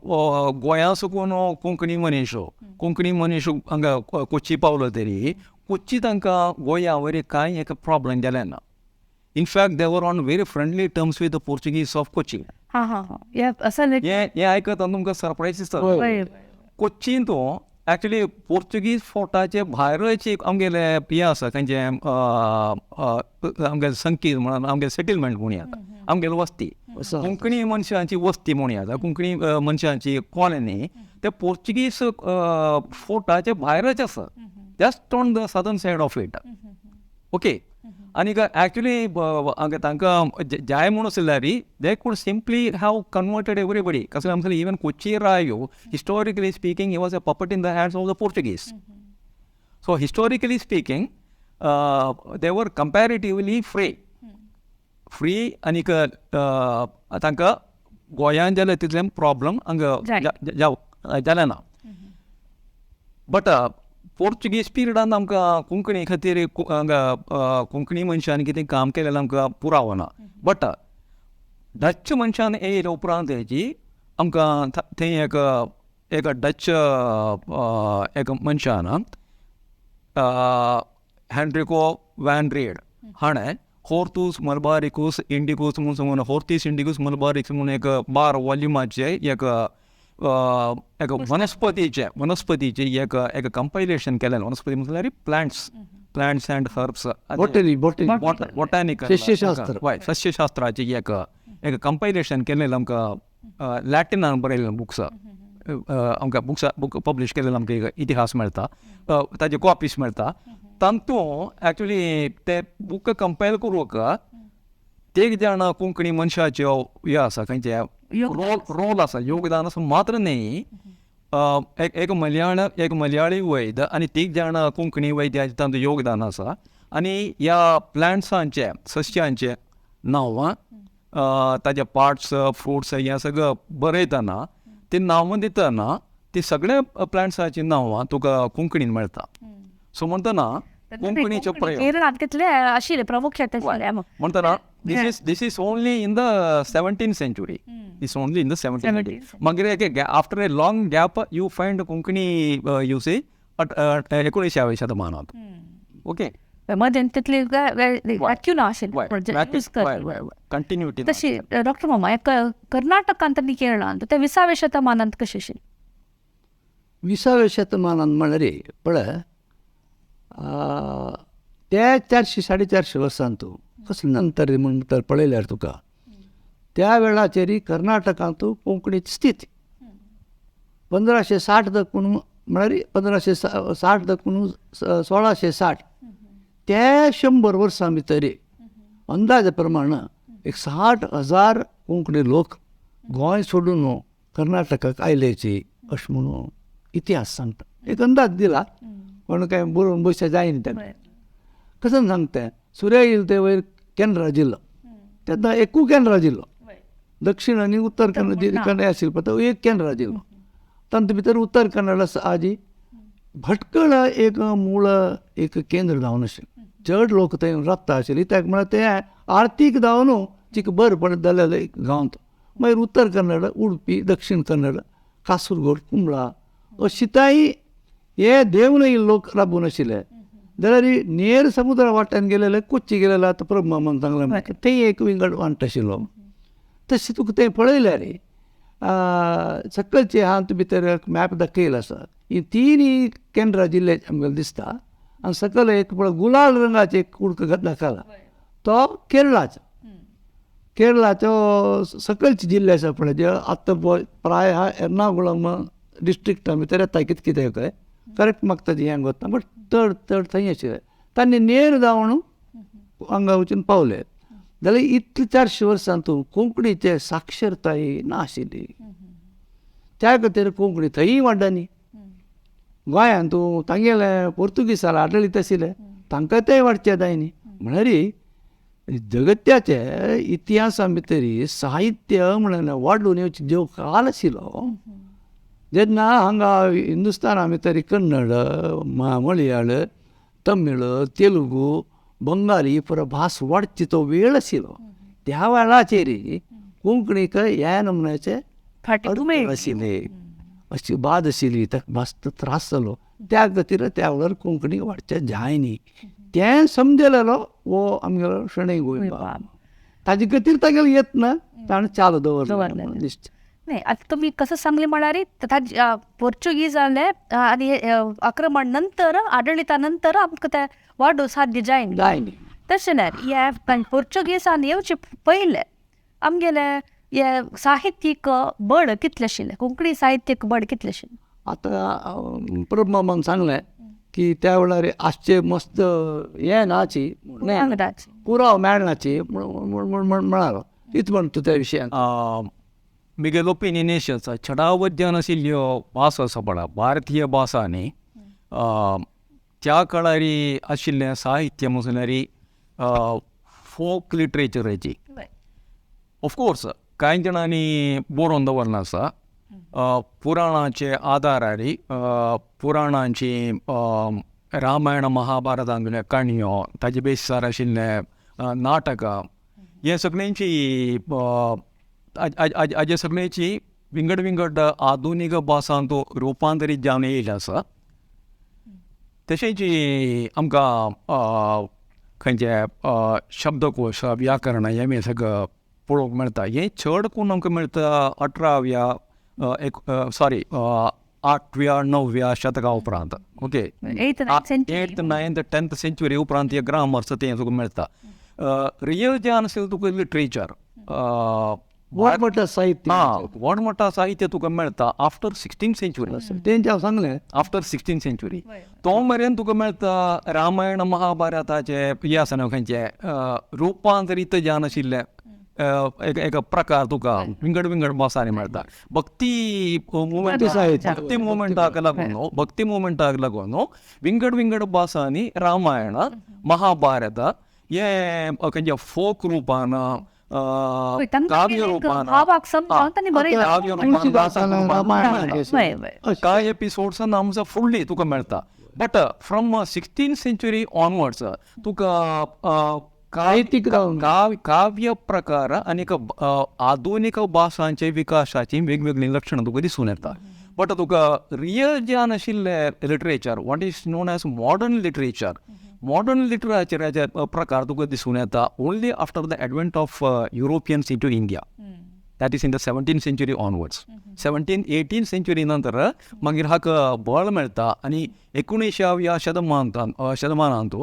गोंया साकून कोंकणी मनीस, कोंकणी मनीस हांगा कोची पावलो तरी कोची तांकां गोंया वरी कांय एक प्रॉब्लम जालें ना. In fact they were on very friendly terms with the Portuguese of Kochi. हें आयकत तुमकां सरप्रायज दिसता. कोचींत एक्चुली पोर्चुगीज फोर्टाचे भायरच एक आमगेलें हें आसा, खंयचें आमगेलें संकीत म्हणून आमगेलें सेटलमेंट म्हणूं येता, आमगेली वस्ती, कोंकणी मनशांची वस्ती म्हणूं येता, कोंकणी मनशांची कॉलनी ते पोर्चुगीज फोर्टाचे भायरच आसा, just on the southern side of it, okay. आनीक एक्चुली तांकां जाय म्हणून आसल्यार they could simply have converted everybody. कसलें आमचें even Kochi Rayo, historically speaking, he was a puppet in the hands of the Portuguese. So historically speaking, they were comparatively free. Free आनीक तांकां गोंयान जालें तितलें प्रॉब्लम हांगा जालें ना. बट पोर्चुगीज पिरियडान आमकां कोंकणी खातीर हांगा कोंकणी मनशान कितें काम केलें आमकां पुरावो ना. बट डच मनशान येयले उपरांत जी आमकां थंय एक एक डच एक मनशान हॅन्ड्रिको वॅन रेड हाणें होर्तूस मलबारिकूस इंडिकूस म्हूण सांगून होर्तीस इंडिकूस मलबारिकूस म्हूण एक 12 वॉल्युमाचें एक एक वनस्पतीचें वनस्पतीचें एक एक कंपायलेशन केलें. वनस्पती म्हटल्यार plants, plants and herbs, botany, botanical, सस्यशास्त्र, हय, सस्यशास्त्राचें एक एक कंपायलेशन केलें आमकां लॅटिनान बरयलें बुक्स, आमकां बुक्स बूक पब्लीश केलें आमकां एक इतिहास मेळटा, ताजे कॉपीज मेळटा. तातूंत एक्चुली ते बूक कंपायल करूंक ते जाणां कोंकणी मनशाच्यो हें आसा, खंयचें रोल रोल आसा, योगदान आसा मात्र न्ही. एक मलयाळ, एक मलयाळी वैद्य आनी तीग जाणां कोंकणी वैद्याचें तांचें योगदान आसा. आनी ह्या प्लांट्सांचें, सस्यांचें नांवां, ताजे पार्ट्स, फ्रुट्स हें सगळें बरयतना, ती नांवां दितना ती सगळ्या प्लांट्साचीं नांवां तुका कोंकणीन मेळटा. सो म्हणटना कोंकणीचो प्रयोग केरळांत कितले आशिल्ले प्रामुख्यान आशिल्ले म्हणटना this is only in the 17th century. This only in the 17th century. मागीर एक after a long gap you find Konkani you see at 19व्या शतमानांत. ओके, मदें तितली व्हॅक्यूम आशिल्लें, कंटिन्युटी. तशी डॉक्टर मामा, कर्नाटकांत आनी केरळांत ते 20व्या शतमानांत कशें आशिल्लें? 20व्या शतमानांत म्हणल्यार पळय त्या 400 450 वर्सांत कसलें नंतर म्हूण तर पळयल्यार तुका त्या वेळाचेर कर्नाटकांत कोंकणीची स्थिती 1560 दखून म्हळ्यार 1560 दखून 1660 त्या 100 वर्सां भितर अंदाजे प्रमाण एक 60,000 कोंकणी लोक गोंय सोडून कर्नाटकाक आयल्याची अशें म्हणून इतिहास सांगता. एक अंदाज दिला, कोण काय बरोवन बसचे जायना तेन्ना. कसं सांगता, सुर्या येयल ते वयर केनरा जिल्लो, तेन्ना एकू केनरा जिल्लो, दक्षिण आनी उत्तर कन्नड कन्नड आशिल्लो पळय तो एक केनरा जिल्लो, तातूंत भितर उत्तर कन्नड आजी भटकळ एक मूळ एक केंद्र जावन आशिल्लें. चड लोक थंय राबता आशिल्ले, कित्याक म्हळ्यार तें आर्थीक जावन चिक बरें पडत जालें एक गांवांत. मागीर उत्तर कन्नड, उडपी, दक्षिण कन्नड, कासरगोड, कुंबळा अशिताय हे देवनय लोक राबून आशिल्ले. जाल्यार नेर समुद्रा वाट्यान गेलेले कोच्ची गेलेले आतां प्रभु म्हूण सांगलें थंय एक विंगड वांट आशिल्लो. तशें तुका तें पळयल्यार सकलचे हात भितर मॅप दाखयला आसा, ही तिनूय केनरा जिल्ले आमकां दिसता. आनी सकयल एक पळय गुलाल रंगाचें एक कुडको दाखयला तो केरळाचो, केरळाचो सकलचे जिल्ले आसा पळय जे आतां प्राय हा एर्नाकुलम डिस्ट्रिक्टा भितर येता कितें कितें काय करेक्ट म्हाका ताजें हें वतना, बट चड चड थंय आशिल्लें. तांणी नेर जावन हांगा वचून पावले. जाल्यार इतले 400 वर्सां तूं कोंकणीचे साक्षरताय ना आशिल्ली, त्या खातीर कोंकणी थंय वाड्डानी. गोंयांत तूं तांगेले पोर्तुगीजां आडळीत आशिल्ले, तांकां तेय वाडचे जायनी. म्हळ्यार जगत्याचे इतिहासा भितर साहित्य म्हणून वाडून येवचो जो काल आशिल्लो जेन्ना हांगा हिंदुस्ताना भितर कन्नड, मलयाळ, तमिळ, तेलुगू, बंगाली पुरो भास वाडची तो वेळ आशिल्लो. त्या वेळाचेर कोंकणीक ह्या नमुन्याचे आशिल्ले, अशी बाद आशिल्ली, ताका भास त्रास जालो. त्या खातीर त्या वेळार कोंकणी वाडचें जायनी तें समजलेलो हो आमगेलो शणै गोंयबाब. ताजे खातीर तागेलो यत्न ताणें चालू दवरलो दिसता. नाही, आता तुम्ही कसं सांगले म्हळ्यार पोर्चुगीजाले आनी आक्रमण नंतर आडळिता नंतर आमकां ते वाडो साध्य जायना. जायनी. तशें न्हय, हे पोर्चुगीजान येवचे पयले आमगेले हे साहित्यीक बळ कितलें आशिल्लें, कोंकणी साहित्यीक बळ कितलें आशिल्लें? आतां प्रभु मामान सांगलें की त्या वेळार आसचे मस्त हें नाची पुराव मेळनाची म्हण म्हणालो तीच म्हणटा त्या विशयान. मिगेल ओपिनियन एशें आसा, चडावत आशिल्ल्यो भास आसा पळय भारतीय भासांनी त्या काळार आशिल्लें साहित्य म्हळ्यार फोक लिटरेचराची. ऑफकोर्स कांय जाणांनी बरोवन दवरलें आसा पुराणाचे आदारार, पुराणांची रामायण महाभारतांतल्यो काणयो, ताजे बेसिसार आशिल्ले नाटकां, हे सगळ्यांची हाजे सगळ्यांची विंगड विंगड आधुनीक भासांत रुपांतरीत जावन येयलें आसा. तशेंच आमकां खंयचे शब्दकोश, व्याकरण हें बी सगळें पळोवंक मेळटा. हें चड करून आमकां मेळटा 18व्या 8व्या 9व्या शतका उपरांत. Okay, 8th 9th 10th century उपरांत हे ग्रामर्स तें तुका मेळटा. रियल जें आसलें तुका लिटरेचर, व्हड मोठो साहित्य, व्हड मोठो साहित्य तुका मेळटा आफ्टर 16th century. तेंचे हांव सांगलें आफ्टर 16th century तो मेरेन तुका मेळटा रामायण महाभारताचे हें आसा न्हू खंयचें रुपांतरीत जावन आशिल्लें एक एक प्रकार तुका विंगड विंगड भासांनी मेळटा. भक्ती मुवमेंट, भक्ती मुवमेंटाक लागून, भक्ती मुवमेंटाक लागून विंगड विंगड भासांनी रामायण महाभारत हे खंयच्या फोक रुपान, काव्य रुपान, कांय एपिसोड्स आमचो फुडली तुका मेळटा. But from 16th century onwards तुका काव्य प्रकार आनी आधुनीक भासांचे विकासाची वेगवेगळीं लक्षणां तुका दिसून येता. बट तुका रियल जें आशिल्लें literature, what is known as modern literature, modern लिटरेचराचे प्रकार तुका दिसून येता only after the advent of Europeans into India, that is in the 17th century onwards. 17th 18th century नंतर मागीर हाका बळ मेळटा आनी 19व्या शतमानांत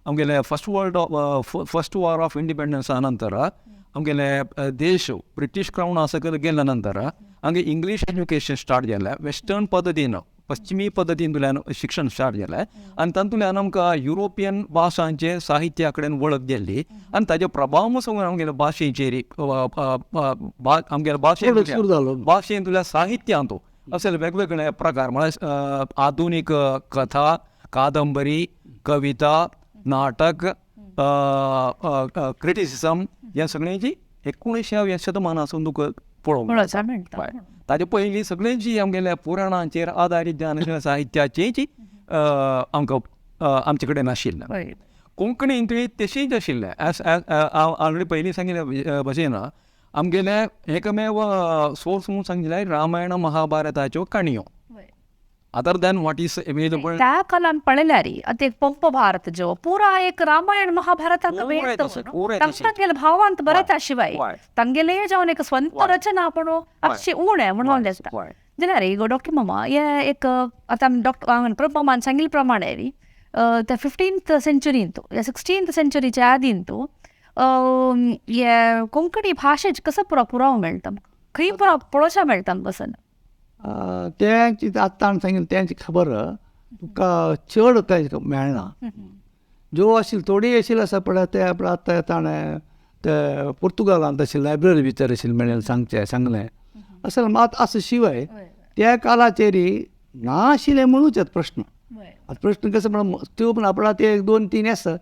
आमगेले फर्स्ट वॉर ऑफ इंडिपेंडन्सा नंतर आमगेले देश ब्रिटीश क्रावना सकयल गेल्या नंतर आमगे इंग्लीश एज्युकेशन स्टार्ट जालें, वेस्टर्न पद्दतीन, पश्चिमी पद्दतींतल्यान शिक्षण स्टार्ट जालें आनी तातूंतल्यान आमकां युरोपियन भाशांचे साहित्या कडेन वळख जाली आनी ताजे प्रभाव सगळो आमगेले भाशेचेर, आमगेले भाशेंतल्या साहित्यांत अशे वेगवेगळे प्रकार म्हळ्यार आधुनीक कथा, कादंबरी, कविता, नाटक, क्रिटिसिजम ह्या सगळ्यांची 19व्या शतमानासून तुका पळोवंक मेळटा. ताजे पयलीं सगळ्यांची आमगेल्या पुराणांचेर आदारीत ज्ञान साहित्याची आमकां आमचे कडेन आशिल्लें. कोंकणींतूय तशेंच आशिल्लें. एज हांव ऑलरेडी पयलीं सांगिल्ले भशेन आमगेले एकमेव सोर्स म्हणून सांगिल्लें रामायण महाभारताच्यो काणयो, other than what is available. त्या काळान पळयल्यार आतां एक पंप भारत जो पुरा एक रामायण महाभारताक तांगेले भावांत बरयता शिवाय तांगेले जावन एक स्वंत रचना पण अशी उणें म्हणून दिसता. जाल्यार गो डॉक्टर मामा हे एक आतां डॉक्टर प्रभु मामान सांगिल्ले प्रमाणे त्या 15th सेंचुरींत या 16th सेंचुरीच्या आदींत हे कोंकणी भाशेच कसो पुरो पुराव मेळटा, खंय पुराव पळोवच्या मेळटा बसन तेंची आत्तां आमी सांगिल्लें तेंची खबर तुका चड कांय मेळना. ज्यो आशिल्ली थोडी आशिल्ली आसा पळय ते आपल्या आतां ताणें ते पुर्तुगालांत अशें लायब्ररी भितर आशिल्लें मेळ्ळें सांगचें सांगलें अशें मात आसा. शिवाय त्या काळाचेर ना आशिल्लें म्हणूच येता प्रश्न. आतां प्रश्न कसो म्हळ्यार त्यो पण आपणाक ते एक 2 3 आसा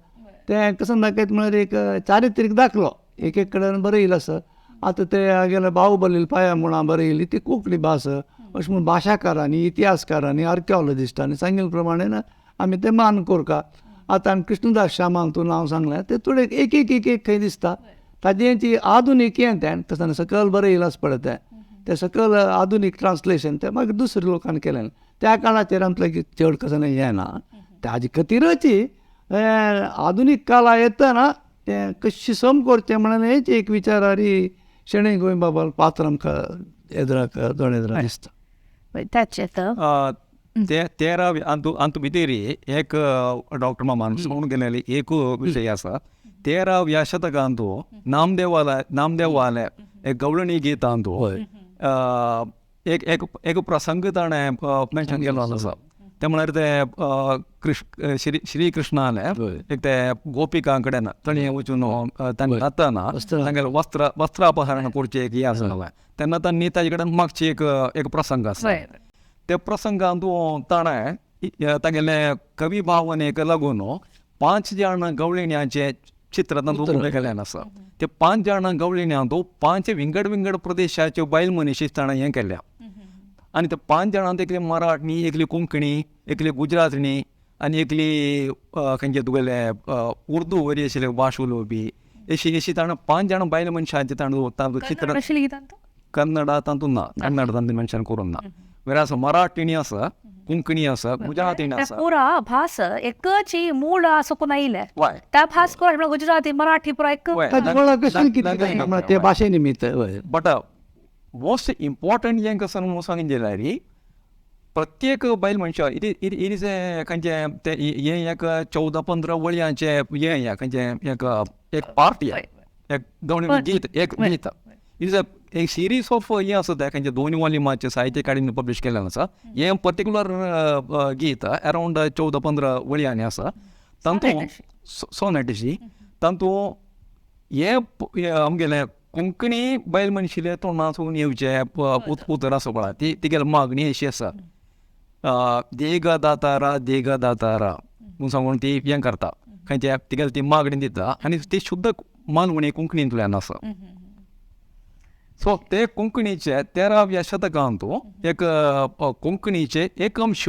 तें कसो दाखयता म्हळ्यार एक चारित्रीक दाखलो एक एक कडेन बरयलें आसा. आतां ते गेले बाहुबली पाया म्हूण बरयली ती कोंकणी भास अशें म्हूण भाशाकारांनी, इतिहासकारांनी, आर्किओलॉजिस्टांनी सांगिल्ले प्रमाणे ना आमी तें मान करता. आतां आमी कृष्णदास श्यामान तूं नांव सांगलें तें थोडें एक एक एक एक खंय दिसता ताजें आधुनीक हें तें तशें सकयल बरयलें आसा पळय तें तें सकयल आधुनीक ट्रान्सलेशन तें मागीर दुसऱ्या लोकांनी केलें. त्या काळाचेर आमचें चड कसो हें ना. ताजे खातीरच आधुनीक काळा येतना तें कशें सम करचें म्हणून हेच एक विचारारी शणै गोंयबाबान पात्र आमकां एदराक दोळे एदरा दिसता. ते तेरा अंतू भितर एक डॉक्टर मामान सांगून गेलेले एक विशय आसा. 13व्या शतकांत नामदेवाले एक गवळणी गीतांत एक एक एक प्रसंग ताणें मेन्शन केल्लो आसा. ते म्हळ्यार ते कृष्ण श्रीकृष्णाले एक ते गोपिकां कडेन ताणें वचून तांणी न्हातना तांगेलें वस्त्रापहरण करचें एक हें आसलें तेन्ना तांणी ताजे कडेन मागची एक एक प्रसंग आसा. त्या प्रसंगांत ताणें तागेले कवी भावनेक लागून 5 जाण गवळिण्यांचें चित्र तातूंत उबें केल्लें आसा. ते 5 जाण गवळिण्यांत 5 विंगड विंगड प्रदेशाच्यो बायल मनीस ताणें हें केल्या आनी ते 5 जाणांत एकली मराठी, एकली कोंकणी, एकली गुजरातणी आनी एकली खंयचे तुगेले उर्दू वरी आशिल्ले भाश उलोवपी अशी अशी ताणें 5 जाण बायल मनशांचें ताणें तातूंत चित्र. कन्नडा तातूंत ना, कन्नड तातूंत मेन्शन करूंक ना. वेर आसा मराठीणी आसा, कोंकणी आसा, गुजरातीणी आसा. पुरा भास एकच मूळ आसूंक आयले त्या भास गुजराती मराठी पुरा एक ते भाशे निमित्त. बट मोस्ट इम्पॉर्टंट हें कसं म्हणून सांगून जाल्यार प्रत्येक बायल मनशा it it is a खंयचें तें हें एक 14-15 वळयांचें हें खंयचें एक एक पार्ट एक दोन गीत एक गीत it is एक सिरीज ऑफ हें आसा तें खंयचें 2 वॉल्युमाचें साहित्य अकादेमीन पब्लिश केल्लें आसा. हें पर्टिकुलर गीत अरावंड 14-15 वळयांनी आसा. तातूंत सोनेट अशी तातूंत हें आमगेलें कोंकणी बायल मनशिले तोंडासून येवचें उतर आसा पळय ती तिगेली मागणी अशी आसा, देग दातारा देग दातारा म्हूण सांगून ती हें करता खंयच्या तिगेली ती मागणी दिता आनी ती शुद्ध मालवणी कोंकणींतल्यान आसा. सो ते कोंकणीचे 13व्या शतकांत एक कोंकणीचे एक अंश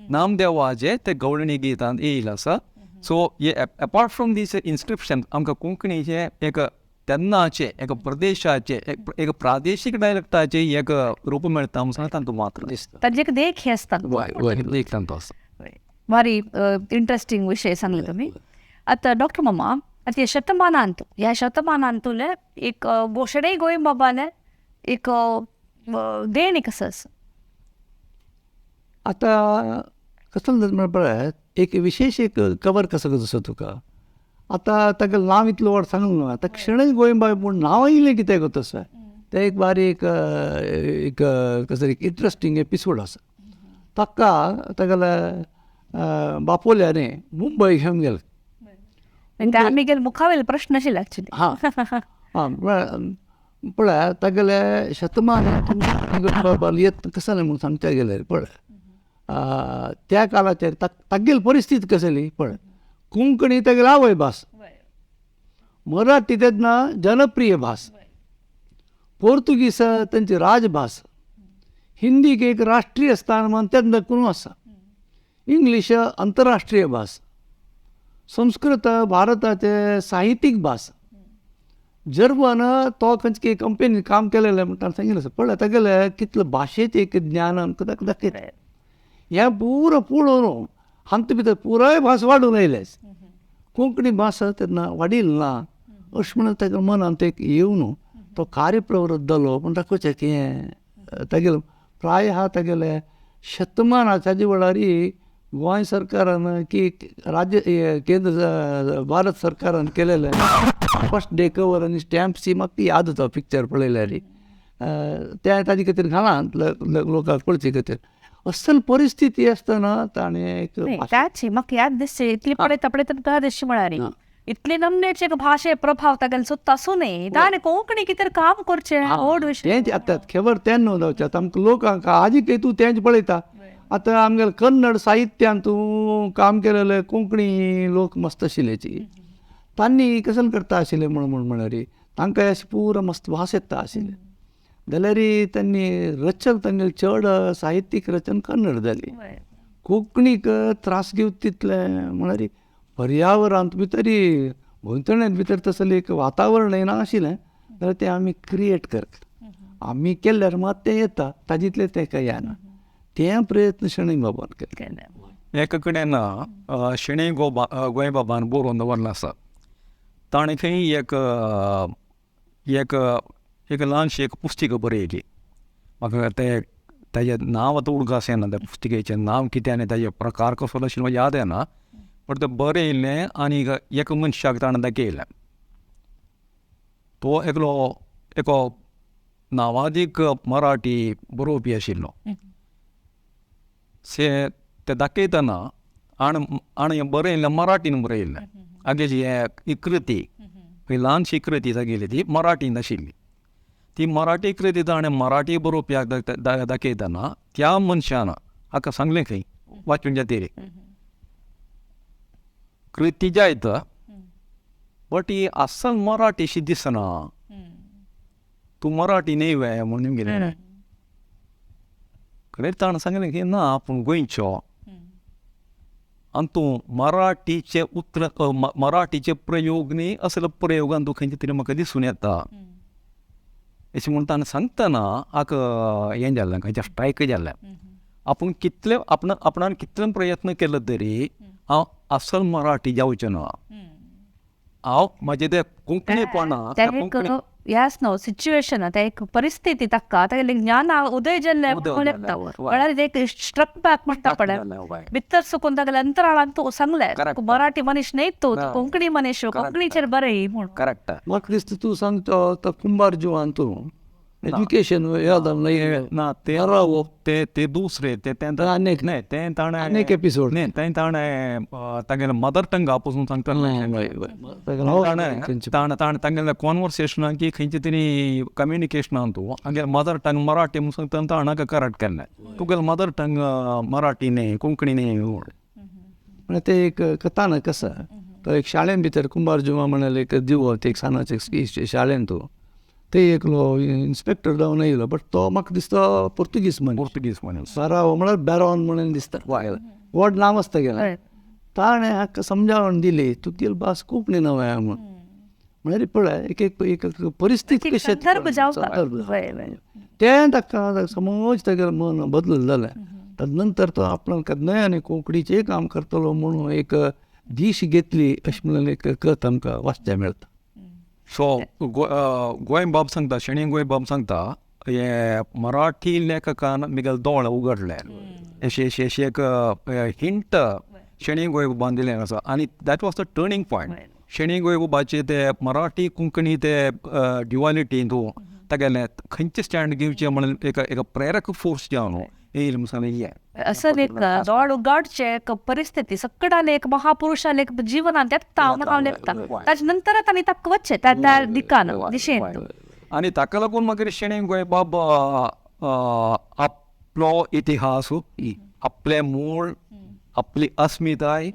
नामदेवाचे ते गवळणी गितांत येयले आसा. सो हे एपार्ट फ्रॉम these inscription आमकां कोंकणीचे एक तेन्नाचे एक प्रदेशाचे एक प्रादेशीक डायलेक्टाचे एक रूप मेळटा म्हणून तांतूं मात्र दिसता. ताजें एक देख हे आसता. देख तांतूं आसा. भारी इंट्रस्टींग विशय सांगले तुमी. आतां डॉक्टर मामा, आतां ह्या शतमानांत ह्या शतमानांतुले एक शणै गोंयबाबालें एक देणें कसं आसा. आतां कसलो म्हळ्यार पळय एक विशेश एक कवर कसो कसो तुका आतां ताका नांव इतलो व्हड सांगूंक न्हू. आतां शणै गोंयबाब म्हूण नांव येयलें कित्याक तशें तें एक बारीक एक एक कसो एक इंट्रस्टींग एपिसोड आसा. ताका तागेले बापोलयाने मुंबय घेवन गेले. आमी गेले मुखावेले प्रश्न आशिल्ले एक्चुली. हां हां पळय तागेले शतमान येत कसलें म्हूण सांगचे गेल्यार पळय त्या काळाचेर तागेली परिस्थिती कसली पळय, कोंकणी तागेली आवय भास, मराठी तेन्ना जनप्रिय भास, पोर्तुगीज तांची राजभास, हिंदीक एक राष्ट्रीय स्थानमान तेन्ना करून आसा, इंग्लीश आंतरराष्ट्रीय भास, संस्कृत भारताचे साहित्यीक भास, जर्मन तो खंयचे कंपनीन काम केलेलें म्हणटा सांगिल्लें आसा. पळय तागेलें कितलें भाशेचें एक ज्ञान आमकां ताका दाखयता. हें पुरो पळोवन हांतूं भितर पुराय भास वाडून आयले. कोंकणी भास तेन्ना वाडिल्ली ना अशें म्हणून ताच्या मनांत एक येवन तो कार्यप्रवृत्त जालो म्हूण दाखोवचें की हें तागेलो प्राय हा तागेले शतमानाच्या वेळार गोंय सरकारान की राज्य केंद्र भारत सरकारान केलेलें फर्स्ट डे कवर आनी स्टॅम्प्स म्हाका याद जाता पिक्चर पळयल्यार तें ताजे खातीर घालां लोकांक पळोवचे खातीर. असल परिस्थिती आसतना ताणें एक त्याची म्हाका याद दिसची इतली पळयता पळयता तुका दिसची म्हळ्यार इतली नमनेचे एक भाशे प्रभाव तागेले सुद्दां आसूनय ताणें कोंकणी कितें काम करचें व्हड विशय. तेंच आतां खबर तें न्हू जावचें. आतां आमकां लोकांक आजीकय तूं तेंच पळयता. आतां आमगेले कन्नड साहित्यांत तूं काम केलेले कोंकणी लोक मस्त आशिल्ल्याची तांणी कसले करता आशिल्ले म्हूण म्हळ्यार तांकां अशें पुरो मस्त भास येता आशिल्लें जाल्यार तांणी रचन तांगेली चड साहित्यीक रचन कन्नड जाली. कोंकणीक त्रास घेवचे तितलें म्हळ्यार पर्यावरांत भितरी भोंवतणेंत भितर तसलें एक वातावरण येना आशिल्लें जाल्यार तें आमी क्रिएट करता. आमी केल्यार मात तें येता, ताजितलें तें कांय येना. तें प्रयत्न शणै बाबान केले. एका कडेन शणै गोंयबाबान बरोवन दवरलें आसा. ताणें थंय एक एक एक ल्हानशी एक पुस्तिका बरयली. म्हाका तें ताजें नांव आतां उडगास येना, त्या पुस्तिकेचें नांव कितें आनी ताजे प्रकार कसलो आशिल्लो याद येना, बट तें बरयलें आनी एका मनशाक ताणें दाखयलें. तो एकलो एको नांवादीक मराठी बरोवपी आशिल्लो. से ते दाखयतना आण आण बरयल्लें मराठीन बरयल्लें हागेली ही कृती ही ल्हानशी कृती तागेली ती मराठीन आशिल्ली. ती मराठी कृती ताणें मराठी बरोवप्याक दाखयतना त्या मनशान हाका सांगलें खंय वाचून जातरी कृती जायत बट he अस्सल मराठीशी दिसना, तूं मराठी न्ही वे म्हणून गेलें. कडेन ताणें सांगलें की ना आपूण गोंयचो आनी तूं मराठीचे उतर मराठीचे प्रयोग न्ही असलो प्रयोगान तूं खंयचे तरी म्हाका दिसून येता अशें म्हूण ताणें सांगतना हाका हें जालें खंयचें स्ट्रायक जालें. आपूण कितले आपणान कितले प्रयत्न केलो तरी हांव अस्सल मराठी जावचें ना, हांव म्हाजें तें कोंकणीपणा ह्याच न्हू सिच्युएशन ते एक परिस्थिती ताका तागेलें ज्ञान उदय जाल्लें म्हळ्यार एक स्ट्रक बॅक म्हणटा पळय भितर सुकून तागेलें अंतराळान तूं सांगलें मराठी मनीस न्हय तूं, कोंकणी मनीस, कोंकणीचेर बरय म्हूण. करेक्ट. म्हाका दिसता तूं सांगता तो कुंभार जिवान तूं एज्युकेशन ना ते ते ते दुसरे ते न्हय तें ताणें आनीक एपिसोड न्हय तें ताणें तागेलें मदर टंगा पसून सांगतालें. ताणें ताणें तागेलें कॉन्वर्सेशनाक की खंयचे तरी कम्युनिकेशनान तूं हागेलें मदर टंग मराठी म्हूण सांगता ताणें हाका करेक्ट केलें तुगेलें मदर टंग मराठी न्हय कोंकणी न्हय म्हूण. म्हळ्यार तें एक कथानक आसा. तो एक शाळेन भितर कुंभार जुवा म्हणल्यार एक दिवो एक सानाचे शाळेन तूं ते एकलो इन्स्पेक्टर जावन येयलो बट तो म्हाका दिसता पोर्तुगीज मनीस, पोर्तुगीज मनीस सराव म्हळ्यार बॅरॉन म्हणून दिसता व्हड नांव आसता गेलें. ताणें हाका समजावण दिली तुगेली भास कोंकणी नव्या म्हूण. म्हळ्यार पळय एक एक परिस्थिती कशी तें ताका समज तागेलें मन बदल जालें. ताजे नंतर तो आपणाक न्हय आनी कोंकणीचें काम करतलो म्हणून एक दीश घेतली अशें म्हणून एक कथ आमकां वाचच्या मेळटा. सो गोंयबाब सांगता, शणै गोंयबाब सांगता हे मराठी लेखकान मिगेल दोळे उगडले अशें अशें अशें एक हिंट शणै गोंयबाबान दिलें आसा आनी that was the turning point. Shenoi गोंयबाबाचे ते मराठी कोंकणी ते ड्युआलिटी तूं तागेलें खंयचें स्टँड घेवचें म्हणून एक एक प्रेरक फोर्स जावन येयलें म्हूण सांगलें हें असं एक दोळ उगाडचे एक परिस्थिती सकडाले एक महापुरुषाले एक जिवनांत येता म्हणून हांव लेखता. ताजे नंतर तांणी ताका वचचें त्या त्या दिकान दिशेन. आनी ताका लागून मागीर शणै गोंयबाब आपलो इतिहास, आपलें मूळ, आपली अस्मिताय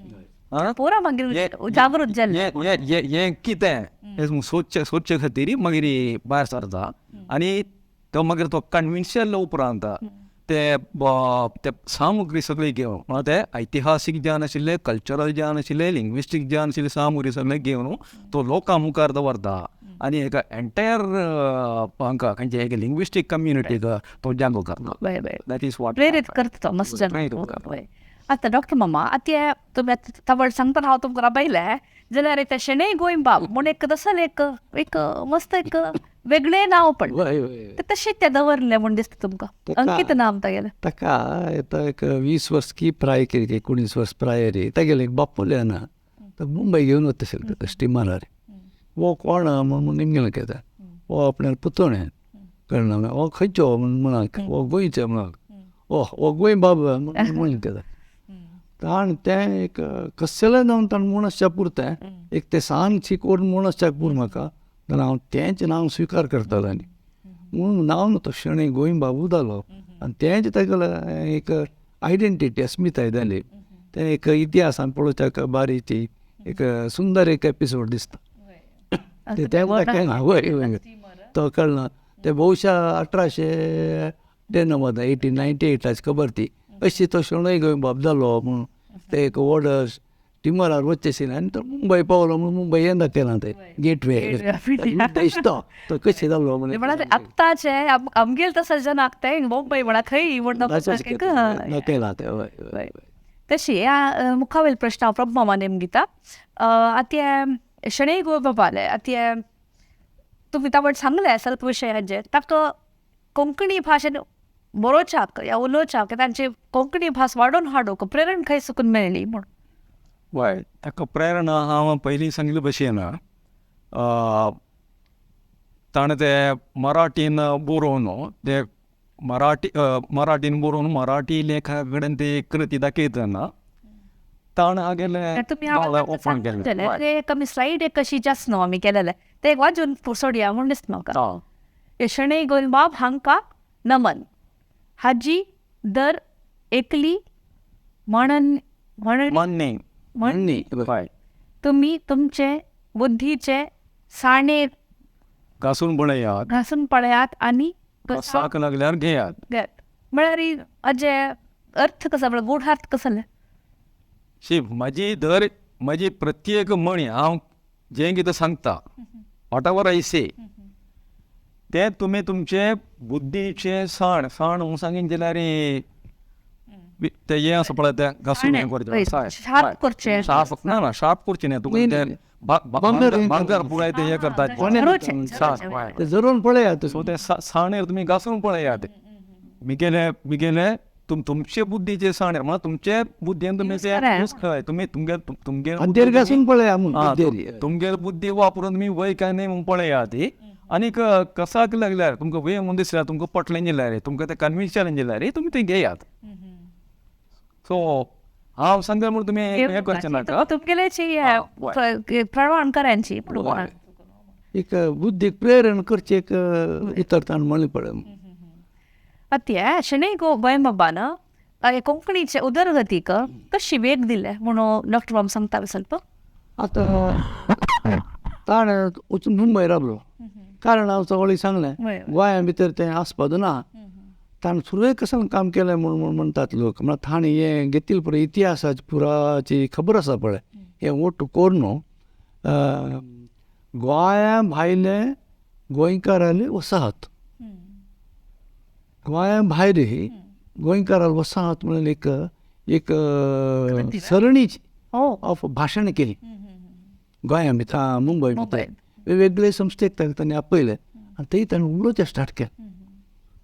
पुरा मागीर जागृत जालें हें कितें हें सोदचे सोदचे खातीर मागीर भायर सरता आनी तो मागीर तो कन्विन्स जाल्ल्या उपरांत ते ते सामुग्री सगळी घेवन म्हळ्यार ते ऐतिहासीक ज्ञान आशिल्लें, कल्चरल ज्ञान आशिल्लें, लिंग्विस्टीक ज्ञान आशिल्लें, सामुग्री सगळें घेवन तो लोकां मुखार दवरता आनी एका एंटायर हांकां खंयचे एक लिंग्विस्टीक कम्युनिटीक तो जागो करता. That is what प्रेरीत करता तो मस्त. आतां डॉक्टर मामा आतां तुमी आतां तवळ सांगतना हांव तुमकां राबयलें जाल्यार ते शणै गोंयबाब म्हूण एक तसलें एक एक मस्त एक वेगळें नांव पडलें तें तशें तें दवरलें म्हूण दिसता तुमकां अंकीत नाम तागेलें. ताका आतां एक 20 वर्स की प्राय केली 19 वर्स प्राय रे तागेलें एक बापोलया ना तो मुंबय घेवन वता आशिल्लो स्टिमरार. वो कोण म्हूण निमगेलें केता वो आपणाले पुतणे कळना हो खंयचो म्हूण म्हणाक हो गोंयचो म्हणाक ओ हो गोंयबाब म्हणून केता. ताणें तें एक कसलें जावन ताणें म्हूण आसच्या पुरतें एक तें सान शिकोवन म्हूण आसच्याक पूर म्हाका जाल्यार हांव तेंच नांव स्विकार करतालो आनी म्हणून नांव तो शणै गोंयबाबू जालो आनी तेंच तागेलें एक आयडेंटिटी अस्मिताय जाली. तें एक इतिहासान पळोवच्याक बारीची एक सुंदर एक एपिसोड दिसता. तें वय तो कळना तें बहुशा 1898 1898 खबर ती अशी तो शणै गोंयबाब जालो म्हणून ते एक व्हड स्टिमरार वचचें आशिल्लें आनी तो मुंबय पावलो म्हणून मुंबय यें दाखयलां तें गेटवे दिसता तो कशें जालो म्हणल्यार आत्ताचे आमगेले तसो जनाक तें मुंबय म्हणा खंय म्हण दाखयलां तें. हय तशी मुखावेल प्रश्न हांव प्रभु नेमगिता. आतां शणै गोंयबाबाले आतां तुमी तावड सांगलें स्वल्प विशय हाजेर ताका कोंकणी भाशेन बरोवच्याक या उलोवच्याक तांची कोंकणी भास वाडोवन हाडूंक प्रेरणा खंय सुकून मेळ्ळी म्हूण? वय ताका प्रेरणा हांव पयलीं सांगिल्ले भशेन ताणें ते मराठीन बरोवन ते मराठी मराठीन बरोवन मराठी लेखका कडेन ते कृती दाखयतना ताणें हागेलें ओपन केलें. कमी स्लायड एक कशी जास्त न्हू आमी केलेलें तें एक वाजून सोडया म्हूण दिसता म्हाका. शणै गोंयबाब हांकां नमन हाजी दर एकली म्हणन म्हणणी म्हणणी तुमी तुमचे बुद्धीचे साणेर घासून पळयात, घासून पळयात आनी कसाक लागल्यार घेयात. घेयात म्हळ्यार हाजे अर्थ कसो म्हळ्यार गूढार्थ कसो? शी म्हजी दर म्हजी प्रत्येक म्हणी हांव जें कितें सांगता what ever I से तें तुमी तुमचे बुद्धीचे साण साण म्हणून सांगीन जाल्यार तें हें आसा पळय तें घासून हें करचें शार्प करचें, शार्प ना ना शार्प करचें न्ही तुका तें भांगर पुराय तें हें करतात जरोवन पळयात. सो तें साणेर तुमी घासून पळयात मिगेले मिगेले तुमचे बुद्धीचे साणेर म्हळ्यार तुमचे बुद्धीन तुमी ते तुमी तुमगे तुमगे घासून पळया तुमगे बुद्धी वापरून तुमी वय काय न्ही म्हूण पळयात. आनीक कसाक लागल्यार तुमकां वय म्हूण दिसल्यार तुमकां पटलें जाल्यार तुमकां तें कन्विन्स जालें जाल्यार तुमी तें घेयात. सो हांव सांगता म्हूण तुमी हें करचें नाका, तुमगेल्याची प्रमाण करांची एक बुद्धीक प्रेरण करचें एक उतर ताणें म्हणलें पळय. आतां शणै गोंयबाबान कोंकणीचे उदरगतीक कशी वेग दिले म्हणून डॉक्टर बाब सांगता ಸ್ವಲ್ಪ. आतां ताणें वचून मुंबय रावलो, कारण हांव सगळें सांगलें गोंया भितर तें आस्पद ना. ताणें सुरवेक कसो काम केलें म्हूण म्हणटात लोक, म्हळ्यार ताणें हें घेतिल्लें पळय इतिहासाची पुराची खबर आसा पळय हें ओट्ट करून गोंया भायले गोंयकाराली वसाहत, गोंया भायर गोंयकाराली वसाहत म्हणून एक एक सरणीची ऑफ भाशण केली गोंया भितर मुंबय भितर वेगवेगळे संस्थेक तांणी आपयलें आनी थंय ताणें उलोवचें स्टार्ट केलें.